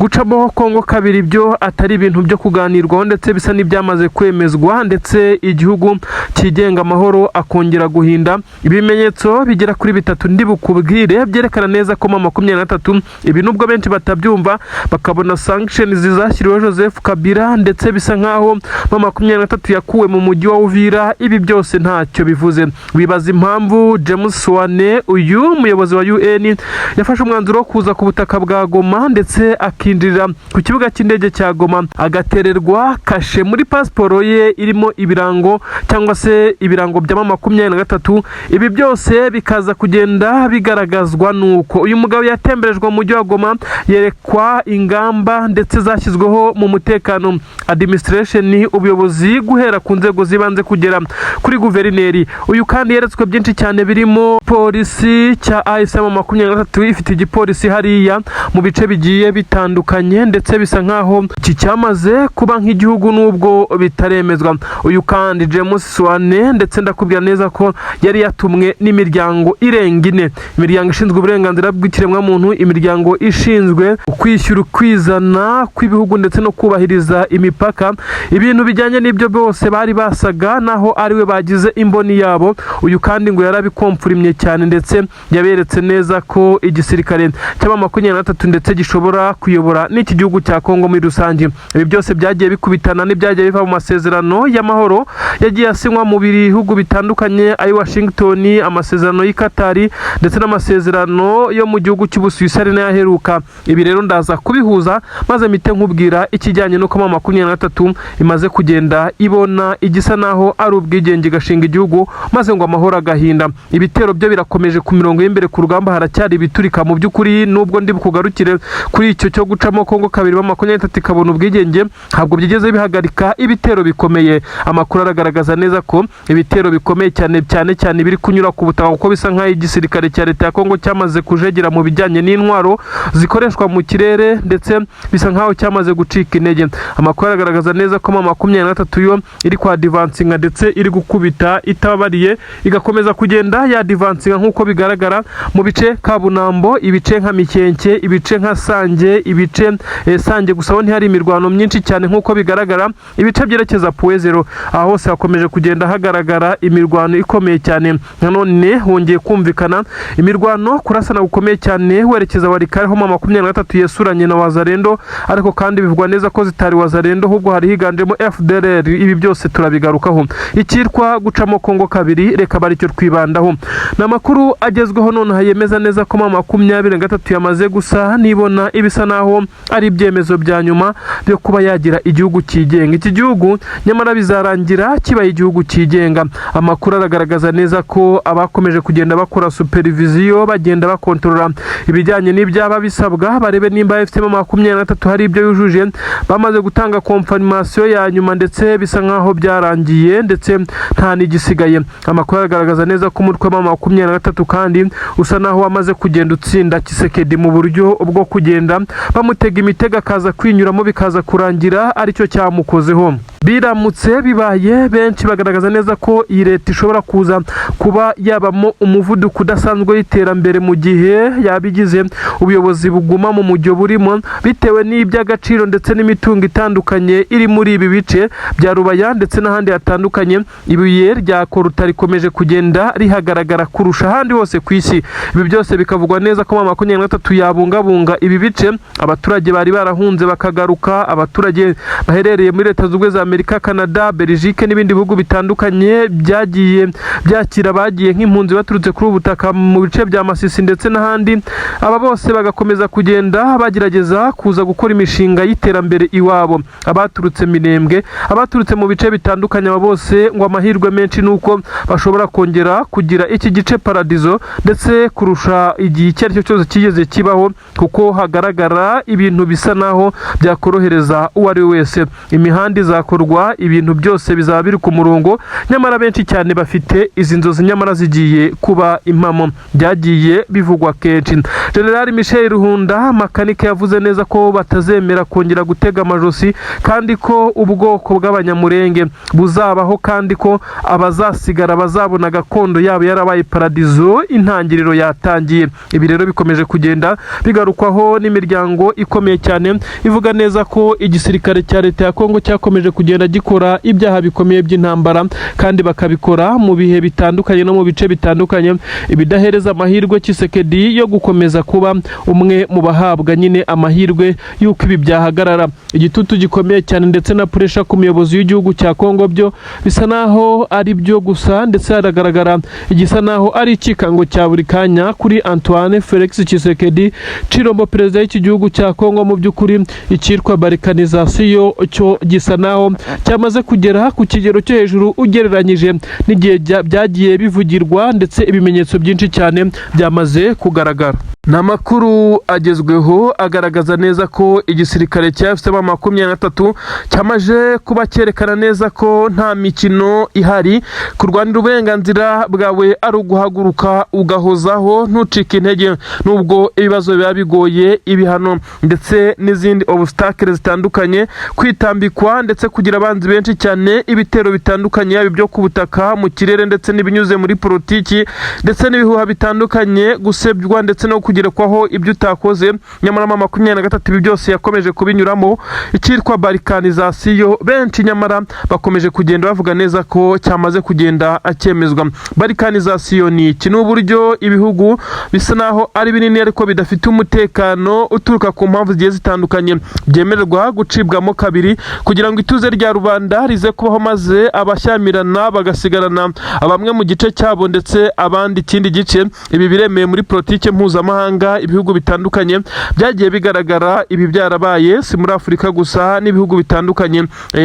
gucamo Kongo kabiri byo atari ibintu byo kuganirwaho, ndetse bisa n'ibyamaze kwemezwa, ndetse igihugu cyigenga amahoro akongera guhinda. Ibimenyetso bigera kuri bitatu ndi bukubwire byerekana neza ko M23, ibi nubwo benshi batabyumva bakabona sanctions zashyiriweho Joseph Kabila, ndetse bisa nkaho M23 yakuwe mu mujyi wa Uvira, ibi byose ntacyo bivuze. Wibaza impamvu James Swan, uyu muyobozi wa UN, yafashe umwanzuro wo kuza ku butaka bwa Goma, ndetse akinjirira ku kibuga cy'indege cya Goma, agatererwa kashe muri pasiporo ye irimo ibirango cyangwa se ibirango bya M23. Ibi byose bikaza kugenda bigaragazwa nuko uyu mugabo yatemberejwe mu mujyi wa Goma, yerekwa ingamba ndetse zashyizweho mu mutekano, administration, ubuyobozi guhera ku nzego z'ibanze kugera kuri guverineri. Uyu kandi yeretswe byinshi cyane birimo polisi cya AFC M23, ifite igipolisi hariya mu bice bigiye bitandukanye, ndetse bisa nkaho iki cyamaze kuba nk'igihugu nubwo bitaremezwa. Uyu kandi James Swan, ndetse ndakubwira neza ko yari yatumwe n'imiryango irenga ine: imiryango ishinzwe uburenganzira bw'ikiremwamuntu, imiryango ishinzwe kwishyura ukwizana kw'ibihugu ndetse no kubahiriza imipaka, ibintu bijyanye n'ibyo byose bari basaga naho ariwe bagize imboni yabo. Uyu kandi ngo yarabikomfurimye cyane, ndetse yaberetse neza ko igisirikare cy'aba 23 ndetse gishobora kuyobora n'iki gihugu cya Kongo muri rusange. Ibi byose byagiye bikubitana n'ibyagiye biva mu masezerano y'amahoro yagiye asinywa mu bihugu bitandukanye, ayi Washington, amasezerano y'i Katari, ndetse n'amasezerano yo mu gihugu cy'Ubusuwisi ari nayo aheruka. Ibi rero ndaza kubihuza maze mpite nkubwira ikijyanye n'uko M23 imaze kugenda ibona igisa naho ari ubwigenge, igashinga igihugu, maze ngo amahoro agahinda. Ibitero byo birakomeje ku mirongo y'imbere ku rugamba, haracyari ibiturika mu by'ukuri. Nubwo ndi bukugarukire kuri icyo cyo gucamo Kongo kabiri, M23 ikabona ubwigenge, ntabwo byigeze bihagarika ibitero bikomeye. Amakuru aragaragaza neza ko ibitero bikomeye cyane, cyane cyane biri kunyura ku butaka, kuko bisa nk'aho igisirikare cya leta ya Kongo cyamaze kujegera mu bijyanye n'intwaro zikoreshwa mu kirere, ndetse bisa nk'aho cyamaze gucika intege. Amakuru aragaragaza neza ko M23 yo iri kwa advancinga, ndetse iri gukubita itababariye, igakomeza kugenda yadvancinga nk'uko bigaragara mu bice Kabunambo, ibice nka Mikenke, ibice nka Sange, ibice Sange gusa ho ntihari imirwano myinshi cyane nk'uko bigaragara, ibice byerekeza Point Zéro, aho hose hakomeje kugenda hagaragara imirwano ikomeye cyane. Nanone hongeye kumvikana imirwano, kurasana gukomeye cyane werekeza Walikale, ho M23 yesuranye na Wazalendo, ariko kandi bivugwa neza ko zitari Wazalendo, ahubwo hari higanjemo FDLR. Ibi byose turabigarukaho. Icyitwa gucamo Kongo kabiri reka bari cyo twibandaho. Ni amakuru agezweho nonaha yemeza neza ko M23 yamaze gusa nibona ibisa naho naho ari ibyemezo bya nyuma byo kuba yagira igihugu cyigenga. Iki gihugu nyamara bizarangira kibaye igihugu cyigenga. Amakuru aragaragaza neza ko abakomeje kugenda bakora supervision, bagenda bakontorora ibijyanye n'ibyaba bisabwa, barebe nimba AFC M23 hari ibyo yujuje, bamaze gutanga confirmation ya nyuma, ndetse bisa nkaho byarangiye, ndetse nta n'igisigaye. Amakuru aragaragaza neza ko umutwe wa 23 kandi usa naho wamaze kugenda utsinda Tshisekedi mu buryo bwo kugenda bamutega imitego, akaza kwinyuramo, bikaza kurangira aricyo cyamukozeho. Biramutse bibaye, benshi bagaragaza neza ko iyi leta ishobora kuza kuba yabamo umuvuduko udasanzwe w'iterambere mu gihe yabigize ubuyobozi buguma mu mujyo burimo, bitewe n'iby'agaciro ndetse n'imitungo itandukanye iri muri ibi bice bya Rubaya ndetse n'ahandi hatandukanye. Ibuye rya coltan rikomeje kugenda rihagaragara kurusha ahandi hose ku isi. Ibi byose bikavugwa neza ko M23 yabungabunga ibi bice, abaturage bari barahunze bakagaruka, abaturage baherereye muri Leta Zunze Ubumwe za Amerika, Canada, Belgique n'ibindi bihugu bitandukanye byagiye byakira abagiye nk'impunzi baturutse kuri ubu butaka mu bice bya Masisi ndetse n'ahandi, aba bose bagakomeza kugenda bagerageza kuza gukora imishinga y'iterambere iwabo. Abaturutse Minembwe, abaturutse mu bice bitandukanye, aba bose ngo amahirwe menshi ni uko bashobora kongera kugira iki gice paradizo, ndetse kurusha igihe icyo ari cyo cyose kigeze kibaho, kuko hagaragara ibintu bisa naho byakorohereza uwo ari we wese. Imihanda izakorwa, ibintu byose bizaba biri ku murongo. Nyamara benshi cyane bafite izi nzozi, nyamara zigiye kuba impamo, byagiye bivugwa kenshi. General Michel Rukunda Makanika yavuze neza ko batazemera kongera gutega amajosi, kandi ko ubwoko bw'Abanyamurenge buzabaho, kandi ko abazasigara bazabona gakondo yabo yarabaye paradizo. Intangiriro yatangiye. Ibi rero bikomeje kugenda bigarukwaho n'imiryango ikomeye cyane ivuga neza ko igisirikare cya leta ya Kongo cyakomeje kugenda gikora ibyaha bikomeye by'intambara, kandi bakabikora mu bihe bitandukanye no mu bice bitandukanye, ibidahereza amahirwe Tshisekedi yo gukomeza kuba umwe mu bahabwa nyine amahirwe y'uko ibi byahagarara. Igitutu gikomeye cyane ndetse na pressure ku muyobozi w'igihugu cya Kongo byo bisa naho ari byo gusa, ndetse haragaragara igisa naho ari ikikango cya buri kanya kuri Antoine Felix Tshisekedi Tshilombo, perezida w'iki gihugu cya Kongo. Mu by'ukuri icyitwa balkanisation cyo gisa naho cyamaze kugera ku kigero cyo hejuru ugereranyije n'igihe byagiye bivugirwa, ndetse ibimenyetso byinshi cyane byamaze kugaragara. Ni amakuru agezweho agaragaza neza ko igisirikare cya AFC M23 cyamaze kuba cyerekana neza ko nta mikino ihari. Kurwanira uburenganzira bwawe ari uguhaguruka ugahozaho, ntucike intege nubwo ibibazo biba bigoye, ibihano ndetse n'izindi obstacles zitandukanye, kwitambikwa ndetse kugira abanzi benshi cyane, ibitero bitandukanye, yaba ibyo ku butaka, mu kirere ndetse n'ibinyuze muri politiki, ndetse n'ibihuha bitandukanye, gusebywa ndetse no kugerekwaho ibyo utakoze. Nyamara M23 ibi byose yakomeje kubinyuramo. Icyitwa balkanisation, benshi nyamara bakomeje kugenda bavuga neza ko cyamaze kugenda cyemezwa. Balkanisation ni iki? Ni uburyo ibihugu bisa naho ari binini ariko bidafite umutekano uturuka ku mpamvu zigiye zitandukanye byemererwa gucibwamo kabiri kugira ngo ituze rya rubanda rize kubaho, maze abashyamirana bagasigarana bamwe mu gice cyabo ndetse abandi ikindi gice. Ibi biremewe muri politike mpuzamahanga, ibihugu bitandukanye byagiye bigaragara ibi byarabaye, si muri Afurika gusa, n'ibihugu bitandukanye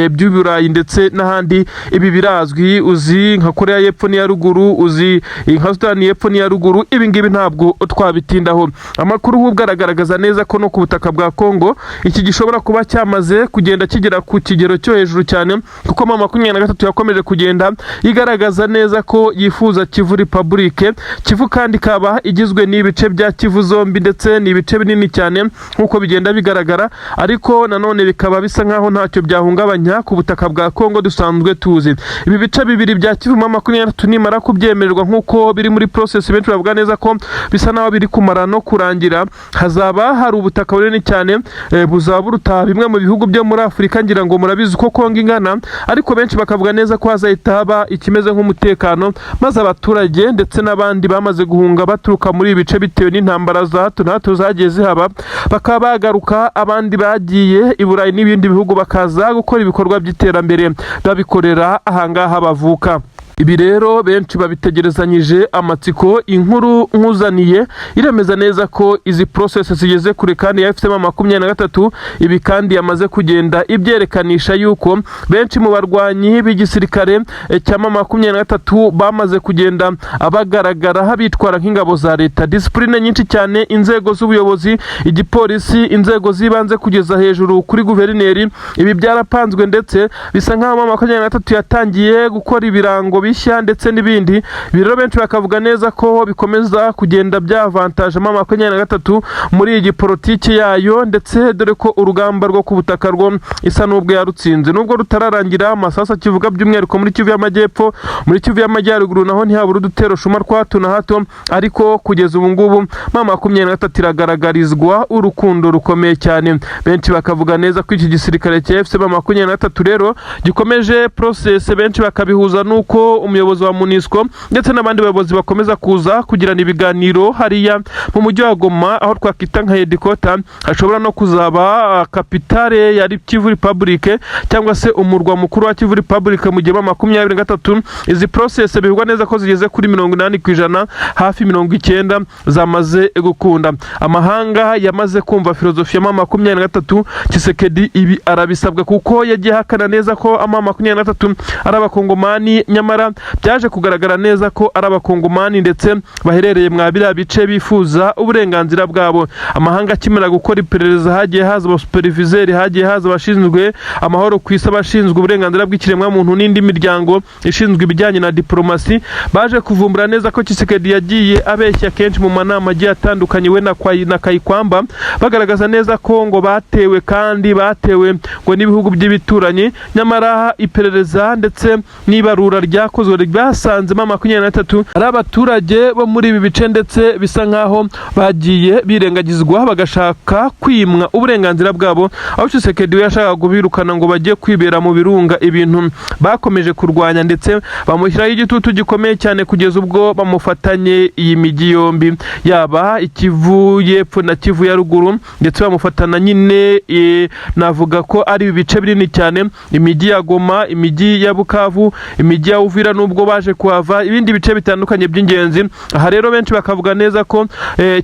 by'Uburayi ndetse n'ahandi ibi birazwi. Uzi nka Korea y'Epfo n'iya Ruguru, uzi nka Sudani y'Epfo n'iya Ruguru. Ibi ngibi ntabwo twabitindaho. Amakuru ahubwo aragaragaza neza ko no ku butaka bwa Kongo iki gishobora kuba cyamaze kugenda kigera ku kigero cyo hejuru cyane, kuko M23 yakomeje kugenda igaragaza neza ko yifuza Kivu Republic. Kivu kandi ikaba igizwe n'ibice bya Kivu zombi, ndetse ni ibice binini cyane nk'uko bigenda bigaragara, ariko nanone bikaba bisa nkaho ntacyo byahungabanya ku butaka bwa Kongo dusanzwe tuzi. Ibi bice bibiri bya Kivu, M23 nimara kubyemererwa nk'uko biri muri process, benshi bavuga neza ko bisa naho biri kumara no kurangira, hazaba hari ubutaka bunini cyane, buzaba buruta bimwe mu bihugu byo muri Afurika. Ngira ngo murabizi uko Kongo ingana, ariko benshi bakavuga neza ko hazahita haba ikimeze nk'umutekano, maze abaturage ndetse n'abandi bamaze guhunga baturuka muri ibi bice bitewe n'intambara za hato na hato zagiye zihaba bakaba bagaruka, abandi bagiye i Burayi n'ibindi bihugu bakaza gukora ibikorwa by'iterambere babikorera ahangaha bavuka. Ibi rero benshi babitegerezanyije amatsiko. Inkuru nkuzaniye iremeza neza ko izi process zigeze kure kandi ya AFC M23. Ibi kandi yamaze kugenda ibyerekanisha yuko benshi mu barwanyi b'igisirikare cya M23 bamaze kugenda bagaragara bitwara nk'ingabo za leta. Discipline nyinshi cyane, inzego z'ubuyobozi, igipolisi, inzego z'ibanze kugeza hejuru kuri guverineri, ibi byarapanzwe, ndetse bisa nk'aho M23 yatangiye gukora ibirango bishya ndetse n'ibindi. Ibi rero benshi bakavuga neza ko bikomeza kugenda byavantaje M23 muri iyi politiki yayo, ndetse dore ko urugamba rwo ku butaka rwo isa n'ubwo yarutsinze nubwo rutararangira. Amasasu akivuga by'umwihariko muri Kivu y'Amajyepfo, muri Kivu y'Amajyaruguru naho ntihabura udutero shuma twa hato na hato, ariko kugeza ubu ngubu M23 iragaragarizwa urukundo rukomeye cyane. Benshi bakavuga neza ko iki gisirikare cya AFC M23 rero gikomeje process. Benshi bakabihuza n'uko umuyobozi wa MONUSCO ndetse n'abandi bayobozi bakomeza kuza kugirana ibiganiro hariya mu mujyi wa Goma, aho twakwita nka headquarter, hashobora no kuzaba capitale ya Kivu Republic cyangwa se umurwa mukuru wa Kivu Republic, mu gihe M23 izi process bivugwa neza ko zigeze kuri 80%, hafi 90 zamaze gukunda. Amahanga yamaze kumva filozofi ya M23. Tshisekedi ibi arabisabwa kuko yagiye ahakana neza ko M23 ari Abakongomani, nyamara byaje kugaragara neza ko ari Abakongomani ndetse baherereye mwa biriya bice bifuza uburenganzira bwabo. Amahanga akimara gukora iperereza, hagiye haza abasuperviseri, hagiye haza abashinzwe amahoro ku isi, abashinzwe uburenganzira bw'ikiremwamuntu n'indi miryango ishinzwe ibijyanye na diporomasi, baje kuvumbura neza ko Tshisekedi yagiye abeshya kenshi mu manama agiye atandukanye, we na Kayikwamba, bagaragaza neza ko ngo batewe, kandi batewe ngo n'ibihugu by'ibituranyi. Nyamara iperereza ndetse n'ibarura ryakozwe ryasanzemo M23 ari abaturage bo muri ibi bice, ndetse bisa nk'aho bagiye birengagizwa, bagashaka kwimwa uburenganzira bwabo, aho Tshisekedi we yashakaga kubirukana ngo bajye kwibera mu birunga, ibintu bakomeje kurwanya ndetse bamushyiraho igitutu gikomeye cyane kugeza ubwo bamufatanye iyi mijyi yombi, yaba Ikivu y'Epfo na Kivu ya Ruguru, ndetse bamufatana nyine navuga ko ari ibice binini cyane, imijyi ya Goma, imijyi ya Bukavu, imijyi ya Uvira, nubwo baje kuhava, ibindi bice bitandukanye by'ingenzi. Aha rero benshi bakavuga neza ko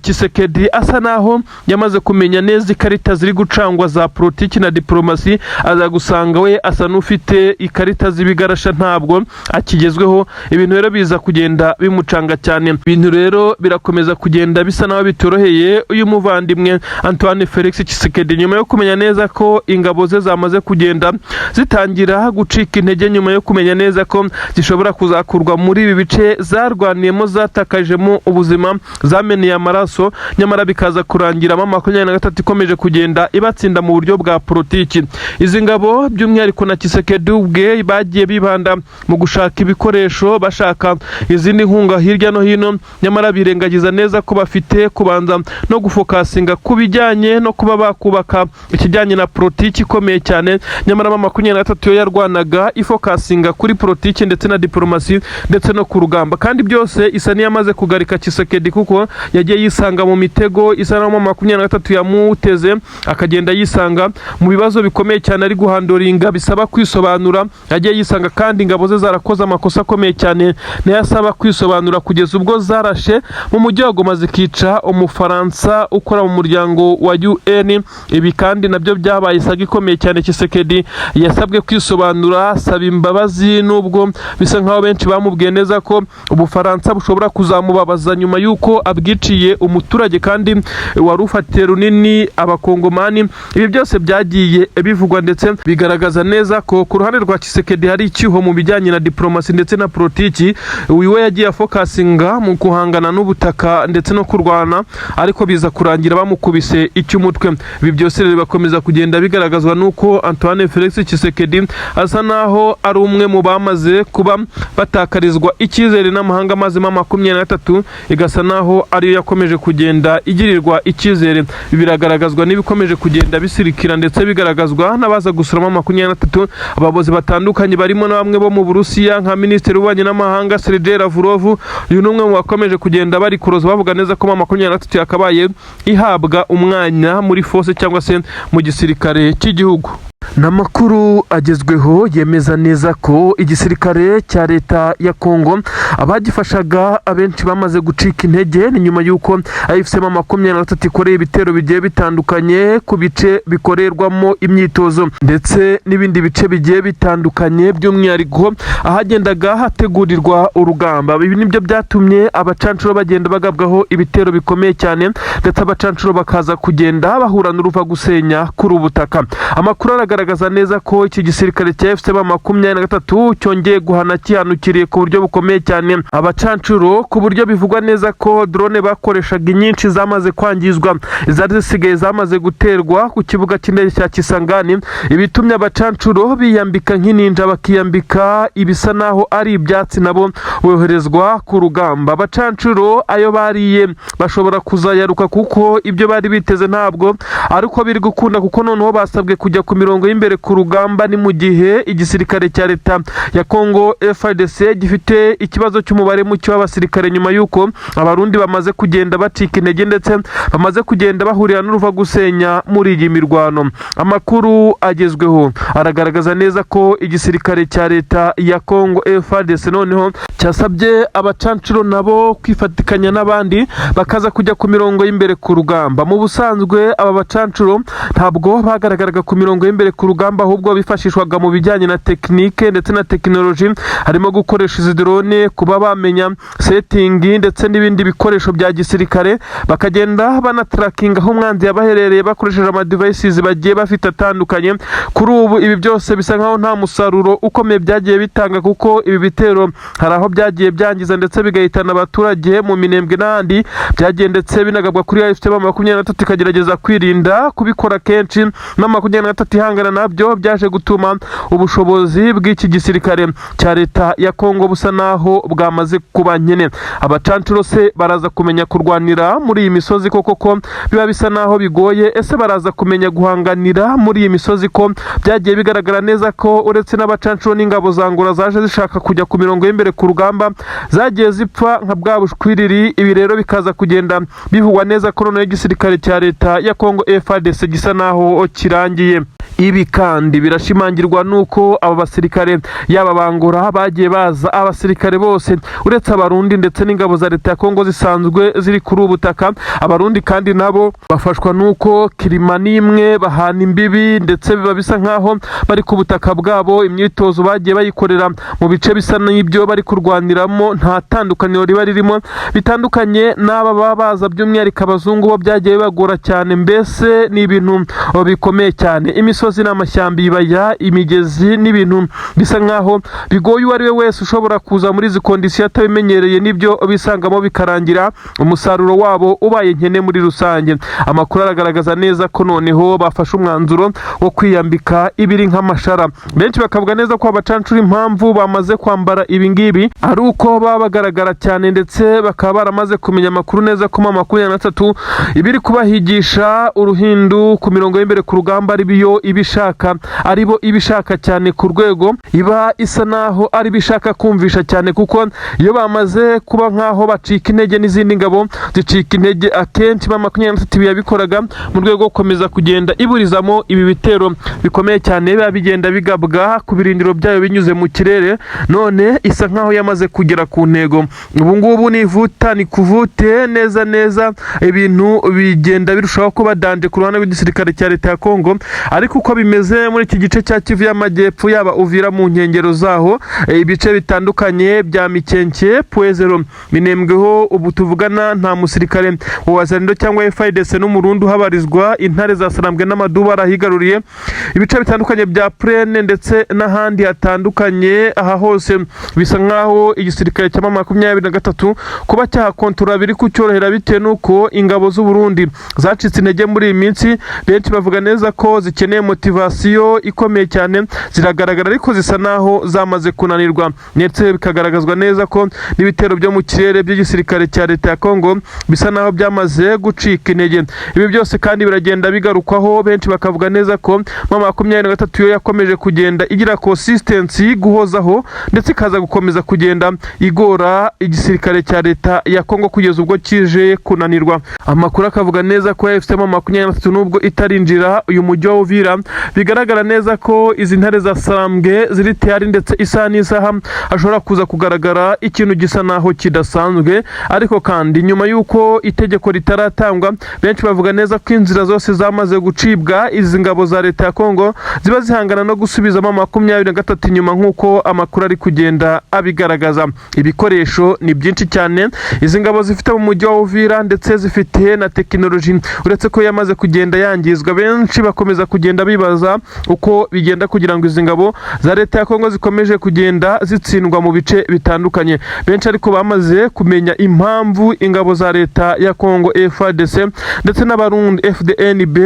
Tshisekedi asa naho yamaze kumenya neza ikarita ziri gucangwa za politiki na diplomasi, aza gusanga we asa n'ufite ikarita z'ibigarasha, ntabwo akigezweho. Ibintu rero biza kugenda bimucanga cyane. Ibintu rero birakomeza kugenda bisa naho bitoroheye uyu muvandimwe Antoine Felix Tshisekedi, nyuma yo kumenya neza ko ingabo ze zamaze kugenda zitangira gucika intege, nyuma yo kumenya neza ko zishobora kuzakurwa muri ibi bice zarwaniyemo, zatakajemo ubuzima, zameneye amaraso, nyamara bikaza kurangira M23 ikomeje kugenda ibatsinda mu buryo bwa politiki. Izi ngabo by'umwihariko na Tshisekedi ubwe bagiye bibanda mu gushaka ibikoresho, bashaka izindi nkunga hirya no hino, nyamara birengagiza neza ko bafite kubanza no gufokasinga ku bijyanye no kuba bakubaka ikijyanye na politiki ikomeye cyane. Nyamara M23 yo yarwanaga ifokasinga kuri politiki ndetse na diplomasi ndetse no ku rugamba, kandi byose isa n'iyamaze kugarika Tshisekedi, kuko yagiye yisanga mu mitego isa na M23 yamuteze, akagenda yisanga mu bibazo bikomeye cyane ari guhandoringa bisaba kwisobanura. Yagiye yisanga kandi ingabo ze zarakoze amakosa akomeye cyane nayo asaba kwisobanura, kugeza ubwo zarashe mu mujyi wa Goma zikica Umufaransa ukora mu muryango wa UN. Ibi kandi nabyo byabaye isaga ikomeye cyane. Tshisekedi yasabwe kwisobanura, asaba imbabazi, nubwo bisa nkaho benshi bamubwiye neza ko Ubufaransa bushobora kuzamubabaza nyuma y'uko abwiciye umuturage kandi wari ufatiye runini Abakongomani. Ibi byose byagiye bivugwa ndetse bigaragaza neza ko ku ruhande rwa Tshisekedi hari icyuho mu bijyanye na diplomasi ndetse na politiki. Uyu we yagiye afokasinga mu guhangana n'ubutaka ndetse no kurwana, ariko biza kurangira bamukubise icy'umutwe. Ibi byose rero bigakomeza kugenda bigaragazwa n'uko Antoine Felix Tshisekedi asa naho ari umwe mu bamaze kuba batakarizwa icyizere n'amahanga, maze M23 igasa naho ariyo yakomeje kugenda igirirwa icyizere. Ibi biragaragazwa n'ibikomeje kugenda bisirikira ndetse bigaragazwa n'abaza gusura M23, abayobozi batandukanye barimo na bamwe bo mu Burusiya nka Minisitiri w'Ububanyi n'Amahanga Sergei Lavrov. Uyu ni umwe mu bakomeje kugenda bari kuroza, bavuga neza ko M23 yakabaye ihabwa umwanya muri force cyangwa se mu gisirikare cy'igihugu. Ni amakuru agezweho yemeza neza ko igisirikare cya Leta ya Kongo abagifashaga abenshi bamaze gucika intege. Ni nyuma y'uko AFC M23 ikoreye ibitero bigiye bitandukanye ku bice bikorerwamo imyitozo ndetse n'ibindi bice bigiye bitandukanye, by'umwihariko ahagendaga hategurirwa urugamba. Ibi nibyo byatumye abacancuro bagenda bagabwaho ibitero bikomeye cyane, ndetse abacancuro bakaza kugenda bahura n'uruva gusenya kuri ubu butaka. Amakuru aragaragaza neza ko iki gisirikare cya AFC M23 cyongeye guhana kihanukiriye ku buryo bukomeye cyane abacancuro, ku buryo bivugwa neza ko drone bakoreshaga inyinshi zamaze kwangizwa, izari zisigaye zamaze guterwa ku kibuga cy'indege cya Kisangani, ibitumye abacancuro biyambika nk'ininja, bakiyambika ibisa naho ari ibyatsi, nabo boherezwa ku rugamba. Abacancuro ayo bariye bashobora kuzayaruka, kuko ibyo bari biteze ntabwo ariko biri gukunda, kuko noneho basabwe kujya ku mirongo y'imbere ku rugamba. Ni mu gihe igisirikare cya Leta ya Kongo FARDC gifite ikibazo cy'umubare muke w'abasirikare, nyuma y'uko Abarundi bamaze kugenda bacika intege ndetse bamaze kugenda bahurira n'uruva gusenya muri iyi mirwano. Amakuru agezweho aragaragaza neza ko igisirikare cya Leta ya Kongo FARDC noneho cyasabye abacancuro nabo kwifatikanya n'abandi, bakaza kujya ku mirongo y'imbere ku rugamba. Mu busanzwe aba bacancuro ntabwo bagaragaraga ku mirongo y'imbere ku rugamba, ahubwo bifashishwaga mu bijyanye na tekinike ndetse na tekinoloji, harimo gukoresha izi drone, kuba bamenya setting ndetse n'ibindi bikoresho bya gisirikare, bakagenda banatrackinga aho umwanzi yabaherereye bakoresheje amadevices bagiye bafite atandukanye. Kuri ubu ibi byose bisa nkaho nta musaruro ukomeye byagiye bitanga, kuko ibi bitero hari aho byagiye byangiza ndetse bigahitana abaturage mu Minembwe n'ahandi byagiye ndetse binagabwa kuri AFC M23, ikagerageza kwirinda kubikora kenshi na 23 ihangana nabyo. Byaje gutuma ubushobozi bw'iki gisirikare cya Leta ya Kongo busa naho bwamaze kuba nkene. Abacancuro se baraza kumenya kurwanira muri iyi misozi koko, ko biba bisa naho bigoye? Ese baraza kumenya guhanganira muri iyi misozi, ko byagiye bigaragara neza ko uretse n'abacancuro n'ingabo za Angola zaje zishaka kujya ku mirongo y'imbere ku rugamba zagiye zipfa nka bwa bushwiriri? Ibi rero bikaza kugenda bivugwa neza ko noneho igisirikare cya Leta ya Kongo FARDC gisa naho kirangiye. Ibi kandi birashimangirwa n'uko aba basirikare, yaba bangora bagiye baza, abasirikare bose uretse Abarundi ndetse n'ingabo za Leta ya Kongo zisanzwe ziri kuri ubu butaka. Abarundi kandi nabo bafashwa n'uko kirima n'imwe bahana imbibi, ndetse biba bisa nkaho bari ku butaka bwabo. Imyitozo bagiye bayikorera mu bice bisa n'ibyo bari kurwaniramo, nta tandukaniro riba ririmo, bitandukanye n'aba baba baza, by'umwihariko abazungu bo byagiye bibagora cyane. Mbese ni ibintu bikomeye cyane. Imisozi n'amashyamba, ibibaya, imigezi, n'ibintu bisa nkaho bigoye uwo ari we wese ushobora kuza muri izi conditions atabimenyereye, n'ibyo bisangamo bikarangira umusaruro wabo ubaye nkene muri rusange. Amakuru aragaragaza neza ko noneho bafashe umwanzuro wo kwiyambika ibiri nk'amashara. Benshi bakavuga neza ko abacancura impamvu bamaze kwambara ibi ngibi ari uko baba bagaragara cyane, ndetse bakaba baramaze kumenya amakuru neza ko M23 ibiri kubahigisha uruhindu ku mirongo y'imbere ku rugamba ari biyo ibishaka, aribo ibishaka cyane, ku rwego iba isa naho ari bishaka kumvisha cyane, kuko iyo bamaze kuba nkaho bacika intege n'izindi ngabo zicika intege. Akenshi M23 yabikoraga mu rwego rwo gukomeza kugenda iburizamo ibi bitero bikomeye cyane biba bigenda bigabwa ku birindiro byayo binyuze mu kirere. None isa nkaho yamaze kugera ku ntego. Ubu ngubu ni vuta ni kuvute neza neza, ibintu bigenda birushaho kuba danger ku ruhande rw'igisirikare cya Leta ya Kongo. Ariko uko bimeze muri iki gice cya Kivu y'Amajyepfo, yaba Uvira mu nkengero zaho, ibice bitandukanye bya Mikenke, Pwezero, Minembweho, ubu tuvugana nta musirikare wa Wazalendo cyangwa FARDC n'Umurundi uhabarizwa. Intare za Sarambwe n'Amaduba arahigaruriye ibice bitandukanye bya Plaine ndetse n'ahandi hatandukanye. Aha hose bisa nkaho igisirikare cya M23 kuba cyahakontorora biri kucyorohera, bitewe n'uko ingabo z'u Burundi zacitse intege muri iyi minsi. Benshi bavuga neza ko zikeneye motivation ikomeye cyane. Ziragaragara ariko zisa naho zamaze kunanirwa, ndetse bikagaragazwa neza ko n'ibitero byo mu kirere by'igisirikare cya Leta ya Kongo bisa naho byamaze gucika intege. Ibi byose kandi biragenda bigarukwaho, benshi bakavuga neza ko M23 yo yakomeje kugenda igira consistency, guhozaho, ndetse ikaza gukomeza kugenda igora igisirikare cya Leta ya Kongo kugeza ubwo kije kunanirwa. Amakuru akavuga neza ko AFC M23, nubwo itarinjira uyu mujyi wa Uvira Bigaragara neza ko izi ntare za Sarambwe ziri tayari, ndetse isaha n'isaha hashobora kuza kugaragara ikintu gisa naho kidasanzwe. Ariko kandi nyuma y'uko itegeko ritaratangwa, benshi bavuga neza ko inzira zose zamaze gucibwa. Izi ngabo za leta ya Kongo ziba zihangana no gusubizamo 23 inyuma, nk'uko amakuru ari kugenda abigaragaza. Ibikoresho ni byinshi cyane izi ngabo zifite mu mujyi wa Uvira, ndetse zifite na tekinoloji, uretse ko yamaze kugenda yangizwa. Benshi bakomeza kugenda bibaza uko bigenda kugira ngo izi ngabo za leta ya Kongo zikomeje kugenda zitsindwa mu bice bitandukanye. Benshi ariko bamaze kumenya impamvu ingabo za leta ya Kongo FARDC ndetse n'Abarundi FDNB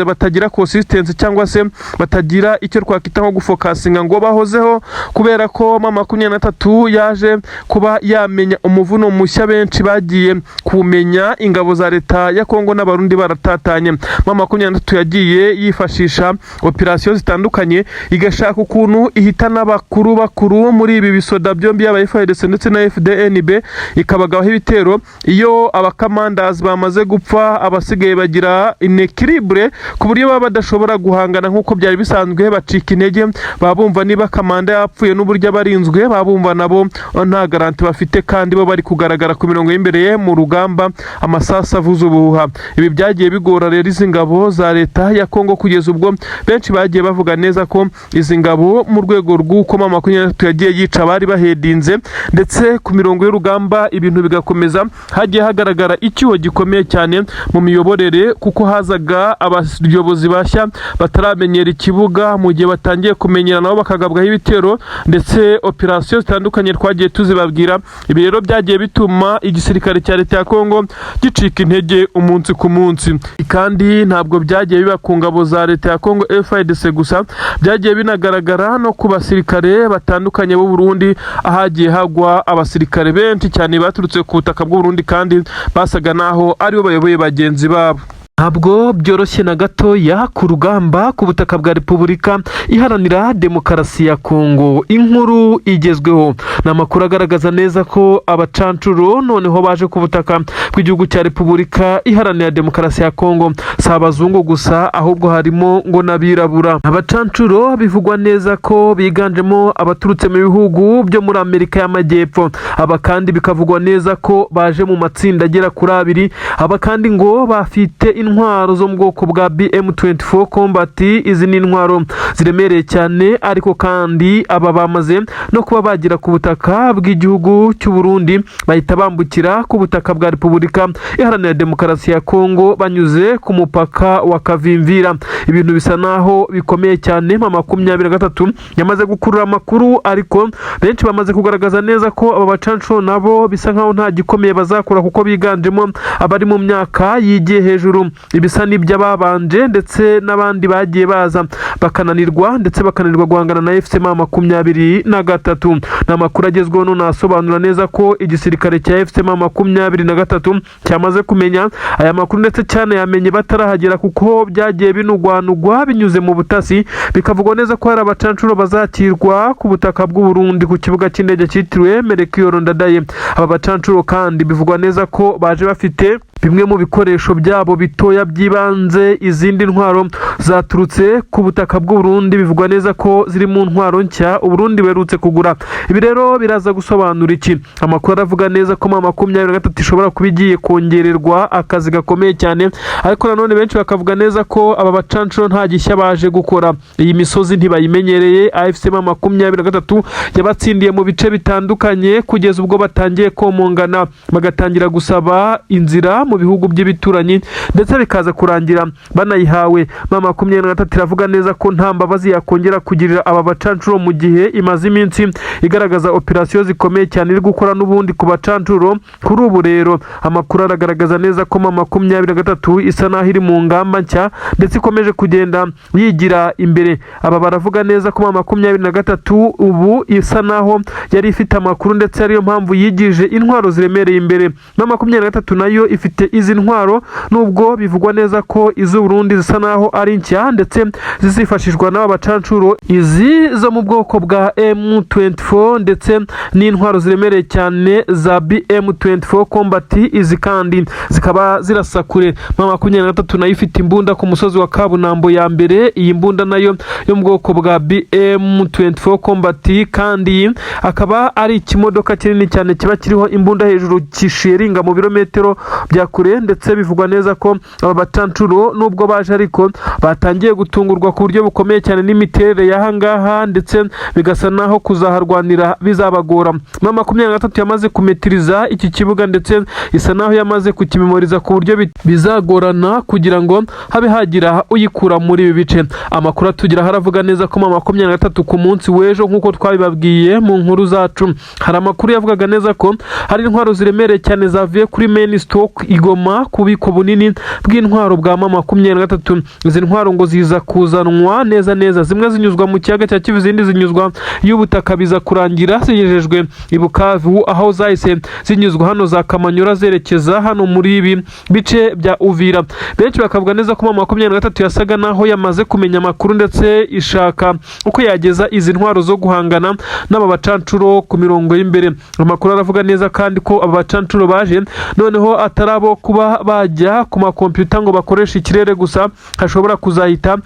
batagira consistency, cyangwa se batagira icyo twakwita nko gufokasinga ngo bahozeho, kubera ko M23 yaje kuba yamenya umuvuno mushya. Benshi bagiye kumenya ingabo za leta ya Kongo n'Abarundi baratatanye. M23 yagiye yifashisha operasiyo zitandukanye, igashaka ukuntu ihitana abakuru bakuru muri ibi bisoda byombi, yaba FARDC ndetse na FDNB, ikabagaho ibitero. Iyo abakamandazi bamaze gupfa, abasigaye bagira inéquilibre ku buryo baba badashobora guhangana nk'uko byari bisanzwe, bacika intege. Baba bumva niba kamanda yapfuye n'uburyo abarinzwe, baba bumva nabo nta garantie bafite, kandi bo bari kugaragara ku mirongo y'imbere mu rugamba, amasasu avuza ubuhuha. Ibi byagiye bigora rero izi ngabo za leta ya Kongo, kugeza ubwo benshi bagiye bavuga neza ko izi ngabo, mu rwego rw'uko M23 yagiye yica abari bahedinze, ndetse ku mirongo y'urugamba ibintu bigakomeza, hagiye hagaragara icyuho gikomeye cyane mu miyoborere, kuko hazaga abayobozi bashya bataramenyera ikibuga. Mu gihe batangiye kumenyera, nabo bakagabwaho ibitero, ndetse operasiyo zitandukanye twagiye tuzibabwira. Ibi rero byagiye bituma igisirikare cya leta ya Kongo gicika intege umunsi ku munsi. Kandi ntabwo byagiye biba ku ngabo za leta ya Kongo FARDC gusa, byagiye binagaragara no ku basirikare batandukanye b'u Burundi, ahagiye hagwa abasirikare benshi cyane baturutse ku butaka bw'u Burundi, kandi basaga naho aribo bayoboye bagenzi babo. Ntabwo byoroshye na gatoya ku rugamba ku butaka bwa Repubulika Iharanira Demokarasi ya Kongo. Inkuru igezweho ni amakuru agaragaza neza ko abacancuro noneho baje ku butaka bw'igihugu cya Repubulika Iharanira Demokarasi ya Kongo. Si abazungu gusa, ahubwo harimo ngo n'abirabura. Abacancuro bivugwa neza ko biganjemo abaturutse mu bihugu byo muri Amerika y'Amajyepfo. Aba kandi bikavugwa neza ko baje mu matsinda agera kuri abiri. Aba kandi ngo bafite intwaro zo mu bwoko bwa BM24 Combat. Izi ni intwaro ziremereye cyane. Ariko kandi aba bamaze no kuba bagera ku butaka bw'igihugu cy'u Burundi, bahita bambukira ku butaka bwa Repubulika Iharanira Demokarasi ya Kongo banyuze ku mupaka wa Kavimvira. Ibintu bisa naho bikomeye cyane. M23 yamaze gukurura amakuru, ariko benshi bamaze kugaragaza neza ko aba bacancuro nabo bisa nkaho nta gikomeye bazakora, kuko biganjemo abari mu myaka yigiye hejuru, ibisa n'iby'ababanje ndetse n'abandi bagiye baza bakananirwa, ndetse bakananirwa guhangana na AFC M23. Ni amakuru agezweho none asobanura neza ko igisirikare cya AFC M23 cyamaze kumenya aya makuru, ndetse cyane yamenye batarahagera, kuko byagiye binugwanugwa binyuze mu butasi. Bikavugwa neza ko hari abacancuro bazakirwa ku butaka bw'u Burundi ku kibuga cy'indege cyitiriwe Melchior Ndadaye. Aba bacancuro kandi bivugwa neza ko baje bafite bimwe mu bikoresho byabo bitoya by'ibanze. Izindi ntwaro zaturutse ku butaka bw'u Burundi bivugwa neza ko ziri mu ntwaro nshya Uburundi buherutse kugura. Ibi rero biraza gusobanura iki? Amakuru aravuga neza ko M23 ishobora kuba igiye kongererwa akazi gakomeye cyane. Ariko nanone benshi bakavuga neza ko aba bacancuro nta gishya baje gukora, iyi misozi ntibayimenyereye. AFC M23 yabatsindiye mu bice bitandukanye, kugeza ubwo batangiye komongana, bagatangira gusaba inzira mu bihugu by'ibituranyi, ndetse bikaza kurangira banayihawe. M23 iravuga neza ko nta mbabazi yakongera kugirira aba bacancuro, mu gihe imaze iminsi igaragaza operasiyo zikomeye cyane iri gukora n'ubundi ku bacancuro. Kuri ubu rero amakuru aragaragaza neza ko M23 isa naho iri mu ngamba nshya, ndetse ikomeje kugenda yigira imbere. Aba baravuga neza ko M23 ubu isa naho yari ifite amakuru, ndetse ariyo mpamvu yigije intwaro ziremereye imbere. M23 nayo ifite izi ntwaro, nubwo bivugwa neza ko iz'u Burundi zisa naho ari nshya. nshya ndetse zizifashishwa n'aba bacancuro, izi zo mu bwoko bwa M24 ndetse n'intwaro ziremereye cyane za BM24 Combat. Izi kandi zikaba zirasa kure. M23 nayo ifite imbunda ku musozi wa Kabunambo ya mbere. Iyi mbunda nayo yo mu bwoko bwa BM24 Combat, kandi akaba ari ikimodoka kinini cyane kiba kiriho imbunda hejuru, kishiringa mu birometero bya kure. Ndetse bivugwa neza ko aba bacancuro nubwo baje, ariko batangiye gutungurwa ku buryo bukomeye cyane n'imiterere y'aha ngaha, ndetse bigasa naho kuzaharwanira bizabagora. M23 yamaze kumetiriza iki kibuga, ndetse isa naho yamaze kukimemoriza ku buryo bizagorana kugira ngo habe hagira uyikura muri ibi bice. Amakuru atugeraho aravuga neza ko M23 ku munsi w'ejo, nk'uko twabibabwiye mu nkuru zacu, hari amakuru yavugaga neza ko hari intwaro ziremereye cyane zavuye kuri main stock i Goma, ku bubiko bunini bw'intwaro bwa M23. Izi ntwaro ngo ziza kuzanwa neza neza, zimwe zinyuzwa mu kiyaga cya Kivu, izindi zinyuzwa y'ubutaka, biza kurangira zigejejwe i Bukavu, aho zahise zinyuzwa hano za Kamanyura zerekeza hano muri ibi bice bya Uvira. Benshi bakavuga neza ko M23 yasaga naho yamaze kumenya amakuru, ndetse ishaka uko yageza izi ntwaro zo guhangana n'aba bacancuro ku mirongo y'imbere. Amakuru aravuga neza kandi ko aba bacancuro baje noneho atari abo kuba bajya ku makompiyuta ngo bakoreshe ikirere gusa, hashobora kuzahita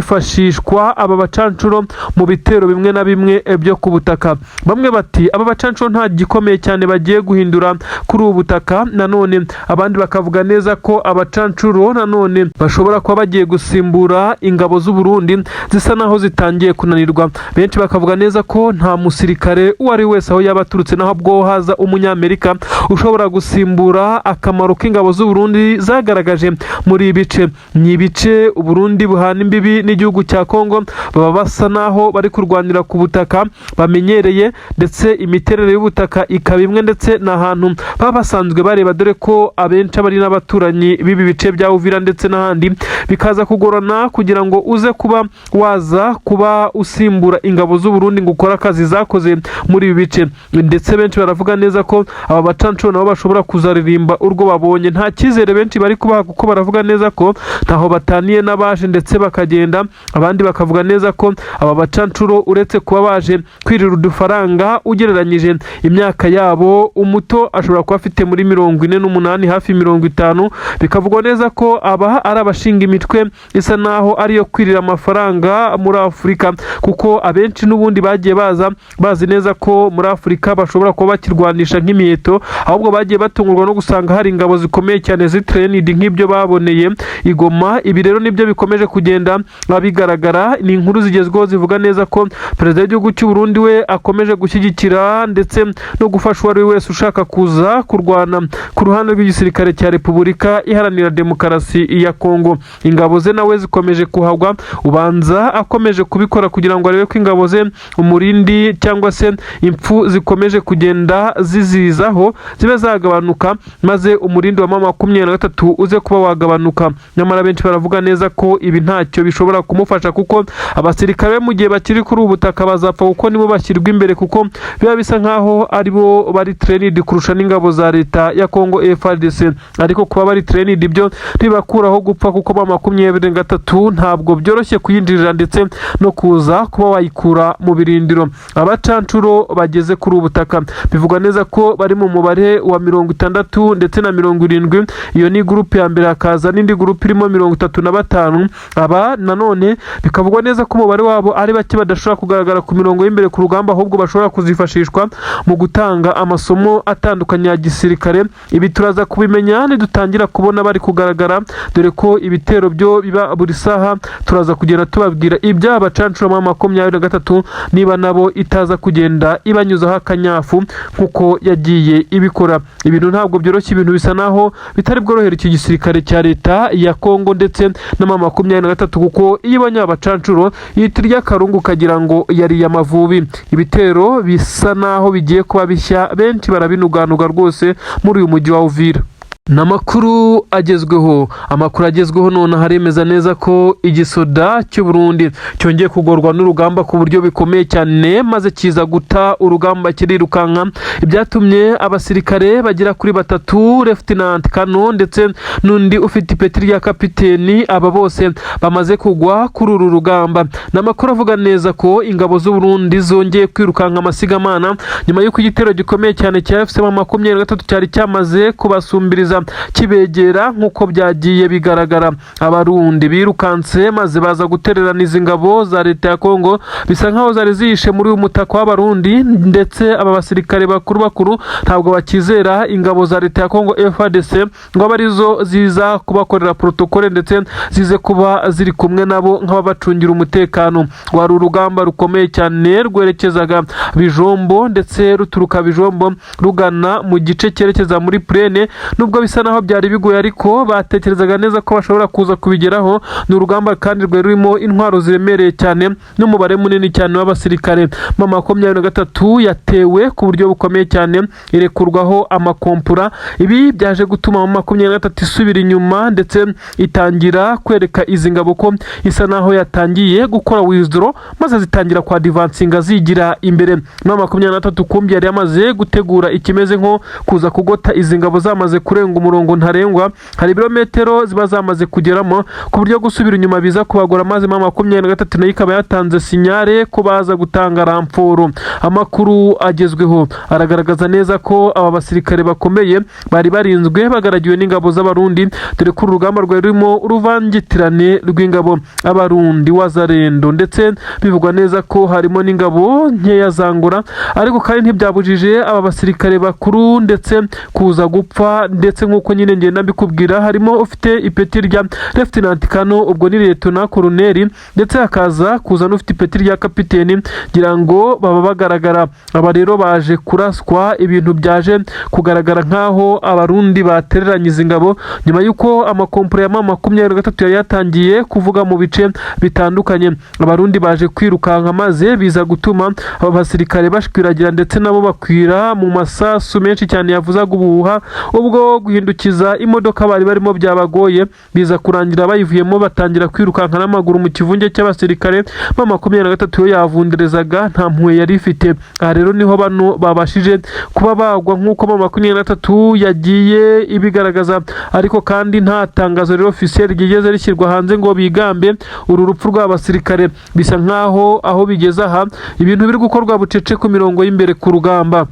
hifashishwa aba bacancuro mu bitero bimwe na bimwe byo ku butaka. Bamwe bati aba bacancuro nta gikomeye cyane bagiye guhindura kuri ubu butaka. Nanone abandi bakavuga neza ko abacancuro nanone bashobora kuba bagiye gusimbura ingabo z'u Burundi zisa naho zitangiye kunanirwa. Benshi bakavuga neza ko nta musirikare uwo ari we wese, aho yaba aturutse, naho bwo haza Umunyamerika, ushobora gusimbura akamaro k'ingabo z'u Burundi zagaragaje muri ibi bice. Ni ibice Uburundi buhana imbibi n'igihugu cya Kongo, baba basa naho bari kurwanira ku butaka bamenyereye, ndetse imiterere y'ubutaka ikaba imwe, ndetse ni ahantu baba basanzwe bareba, dore ko abenshi aba ari n'abaturanyi b'ibi bice bya Uvira ndetse n'ahandi. Bikaza kugorana kugira ngo uze kuba waza kuba usimbura ingabo z'u Burundi ngo ukore akazi zakoze muri ibi bice. Ndetse benshi baravuga neza ko aba bacancuro nabo bashobora kuzaririmba urwo babonye. Nta cyizere benshi bari kubaha, kuko baravuga neza ko ntaho bataniye n'abaje ndetse bakagenda. Abandi bakavuga neza ko aba bacancuro, uretse kuba baje kwirira udufaranga, ugereranyije imyaka yabo, umuto ashobora kuba afite muri 48, hafi 50. Bikavugwa neza ko aba ari abashinga imitwe isa naho ariyo kwirira amafaranga muri Afurika, kuko abenshi n'ubundi bagiye baza bazi neza ko muri Afurika bashobora kuba bakirwanisha nk'imiheto, ahubwo bagiye batungurwa no gusanga hari ingabo zikomeye cyane zi trained nk'ibyo baboneye i Goma. Ibi rero nibyo bikomeje kugenda bigaragara. Ni inkuru zigezweho zivuga neza ko perezida w'igihugu cy'u Burundi we akomeje gushyigikira ndetse no gufasha uwo ari we wese ushaka kuza kurwana ku ruhande rw'igisirikare cya Repubulika Iharanira Demokarasi ya Kongo. Ingabo ze nawe zikomeje kuhagwa. Ubanza akomeje kubikora kugira ngo arebe ko ingabo ze umurindi cyangwa se impfu zikomeje kugenda zizizaho zibe zagabanuka, maze umurindi wa M23 uze kuba wagabanuka. Nyamara benshi baravuga neza ko ibi ntacyo bishobora kumufasha, kuko abasirikare mu gihe bakiri kuri ubu butaka bazapfa, kuko nibo bashyirwa imbere, kuko biba bisa nkaho aribo bari trained kurusha n'ingabo za leta ya Kongo FARDC. Ariko kuba bari trained ibyo ntibakuraho gupfa, kuko M23 ntabwo byoroshye kuyinjirira ndetse no kuza kuba wayikura mu birindiro. Abacancuro bageze kuri ubu butaka bivugwa neza ko bari mu mubare wa 60 ndetse na 70. Iyo ni groupe ya mbere, hakaza n'indi groupe irimo 35. Aba nanone bikavugwa neza ko umubare wabo ari bake, badashobora kugaragara ku mirongo y'imbere ku rugamba, ahubwo bashobora kuzifashishwa mu gutanga amasomo atandukanye ya gisirikare. Ibi turaza kubimenya nidutangira kubona bari kugaragara, dore ko ibitero byo biba buri saha. Turaza kugenda tubabwira iby'aba bacancuro M23, niba nabo itaza kugenda ibanyuzaho akanyafu nk'uko yagiye ibikora. Ibintu ntabwo byoroshye, ibintu bisa naho bitari bworohere iki gisirikare cya leta ya Kongo ndetse na M23, kuko iyo ibonye abacancuro ihita irya akarungu ukagira ngo yariye Amavubi. Ibitero bisa naho bigiye kuba bishya, benshi barabinuganuga rwose muri uyu mujyi wa Uvira. Ni amakuru agezweho, amakuru agezweho nonaha aremeza neza ko igisoda cy'u Burundi cyongeye kugorwa n'urugamba ku buryo bikomeye cyane, maze kiza guta urugamba kirirukanka. Ibyatumye abasirikare bagera kuri batatu, Lieutenant Kano ndetse n'undi ufite ipeti rya kapiteni, aba bose bamaze kugwa kuri uru rugamba. Ni amakuru avuga neza ko ingabo z'u Burundi zongeye kwirukanka amasigamana nyuma y'uko igitero gikomeye cyane cya AFC M23 cyari cyamaze kubasumbiriza, kibegera nk'uko byagiye bigaragara. Abarundi birukanse maze baza gutererana izi ngabo za leta ya Kongo, bisa nkaho zari zihishe muri uyu mutaka w'Abarundi. Ndetse aba basirikare bakuru bakuru ntabwo bakizera ingabo za leta ya Kongo FARDC ngo abe arizo ziza kubakorera protocole, ndetse zize kuba ziri kumwe nabo nk'ababacungira umutekano. Wari urugamba rukomeye cyane rwerekezaga Bijombo, ndetse ruturuka Bijombo rugana mu gice cyerekeza muri plaine. Nubwo bisa naho byari bigoye, ariko batekerezaga neza ko bashobora kuza kubigeraho. Ni urugamba kandi rwari rurimo intwaro ziremereye cyane n'umubare munini cyane w'abasirikare. M23 yatewe ku buryo bukomeye cyane, irekurwaho amakompura. Ibi byaje gutuma M23 isubira inyuma, ndetse itangira kwereka izi ngabo ko isa naho yatangiye gukora withdraw, maze zitangira kwa advancinga zigira imbere. M23 kumbi yari yamaze gutegura ikimeze nko kuza kugota izi ngabo zamaze kurenga umurongo ntarengwa. Hari ibirometero ziba zamaze kugeramo, ku buryo gusubira inyuma biza kubagora, maze M23 nayo ikaba yatanze signal ko baza gutanga renfort. Amakuru agezweho aragaragaza neza ko aba basirikare bakomeye bari barinzwe, bagaragiwe n'ingabo z'Abarundi, dore ko uru rugamba rwari rurimo uruvangitirane rw'ingabo, Abarundi, Wazalendo, ndetse bivugwa neza ko harimo n'ingabo nkeya zangura. Ariko kandi ntibyabujije aba basirikare bakuru ndetse kuza gupfa. Ndetse nk'uko nyine ngenda mbikubwira, harimo ufite ipeti rya Lieutenant Kano, ubwo ni Lieutenant Colonel, ndetse hakaza kuza n'ufite ipeti rya kapiteni, ngira ngo baba bagaragara. Aba rero baje kuraswa, ibintu byaje kugaragara nk'aho Abarundi batereranye izi ngabo nyuma y'uko amakompura ya M23 yari yatangiye kuvuga mu bice bitandukanye. Abarundi baje kwirukanka, maze biza gutuma aba basirikare bashwiragira, ndetse nabo bakwira mu masasu menshi cyane yavuzaga ubuhuha. Ubwo guhindukiza imodoka bari barimo byabagoye, biza kurangira bayivuyemo, batangira kwirukanka n'amaguru mu kivunge cy'abasirikare. M23 yo yavunderezaga, nta mpuhwe yari ifite. Aha rero niho bano babashije kuba bagwa, nk'uko M23 yagiye ibigaragaza. Ariko kandi nta tangazo rero officiel ryigeze rishyirwa hanze ngo bigambe uru rupfu rw'abasirikare. Bisa nkaho aho bigeze aha ibintu biri gukorwa bucece ku mirongo y'imbere ku rugamba.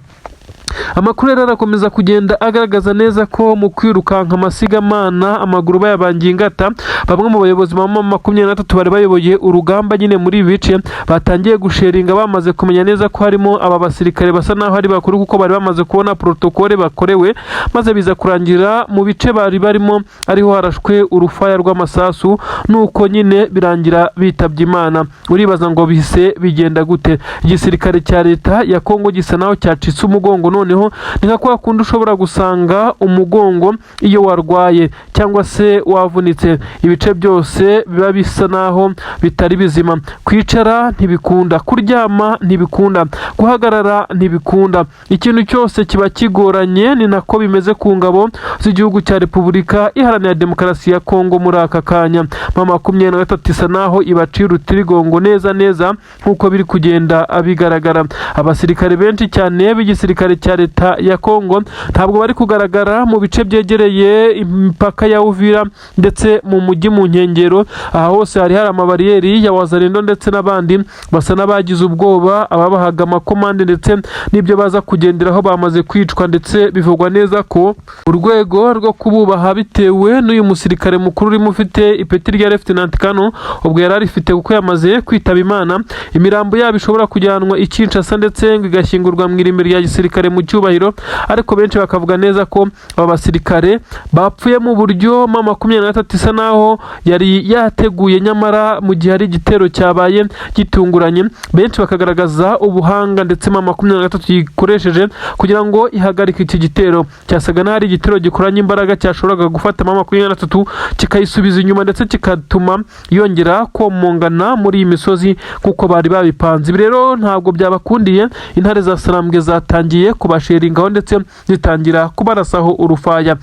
Amakuru rero arakomeza kugenda agaragaza neza ko mu kwirukanka amasigamana, amaguru bayabangiye ingata, bamwe mu bayobozi ba M23 bari bayoboye urugamba nyine muri ibi bice batangiye gusheringa, bamaze kumenya neza ko harimo aba basirikare basa naho ari bakuru, kuko bari bamaze kubona protocole bakorewe, maze biza kurangira mu bice bari barimo ariho harashwe urufaya rw'amasasu, nuko nyine birangira bitabye Imana. Uribaza ngo bihise bigenda gute? Igisirikare cya leta ya Kongo gisa naho cyacitse umugongo. Noneho ni nka kwa kundi ushobora gusanga umugongo iyo warwaye cyangwa se wavunitse, ibice byose biba bisa naho bitari bizima. Kwicara ntibikunda, kuryama ntibikunda, guhagarara ntibikunda, ikintu cyose kiba kigoranye. Ni nako bimeze ku ngabo z'igihugu cya Repubulika Iharanira Demokarasi ya Kongo muri aka kanya. M23 isa naho ibacira urutirigongo neza neza, nk'uko biri kugenda bigaragara. Abasirikare benshi cyane b'igisirikare cya leta ya Kongo ntabwo bari kugaragara mu bice byegereye imipaka ya Uvira, ndetse mu mujyi mu nkengero. Aha hose hari hari amabariyeri ya Wazalendo ndetse n'abandi basa n'abagize ubwoba. Ababahaga amakomande ndetse n'ibyo baza kugenderaho bamaze kwicwa, ndetse bivugwa neza ko urwego rwo kububaha, bitewe n'uyu musirikare mukuru urimo ufite ipeti rya Lieutenant Kano, ubwo yari arifite kuko yamaze kwitaba Imana, imirambo yabo ishobora kujyanwa i Kinshasa, ndetse ngo igashyingurwa mu irimbi rya gisirikare mu cyubahiro. Ariko benshi bakavuga neza ko aba basirikare bapfuye mu buryo M23 isa naho yari yateguye, nyamara mu gihe hari igitero cyabaye gitunguranye, benshi bakagaragaza ubuhanga ndetse M23 yikoresheje kugira ngo ihagarike iki gitero cyasaga n'aho ari igitero gikoranye imbaraga, cyashoboraga gufata M23 kikayisubiza inyuma, ndetse kikatuma yongera komongana muri iyi misozi nk'uko bari babipanze. Ibi rero ntabwo byabakundiye, intare za Sarambwe zatangiye kuba. Kubasheringaho ndetse zitangira kubarasaho urufaya.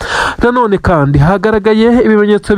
Nanone kandi hagaragaye ibimenyetso.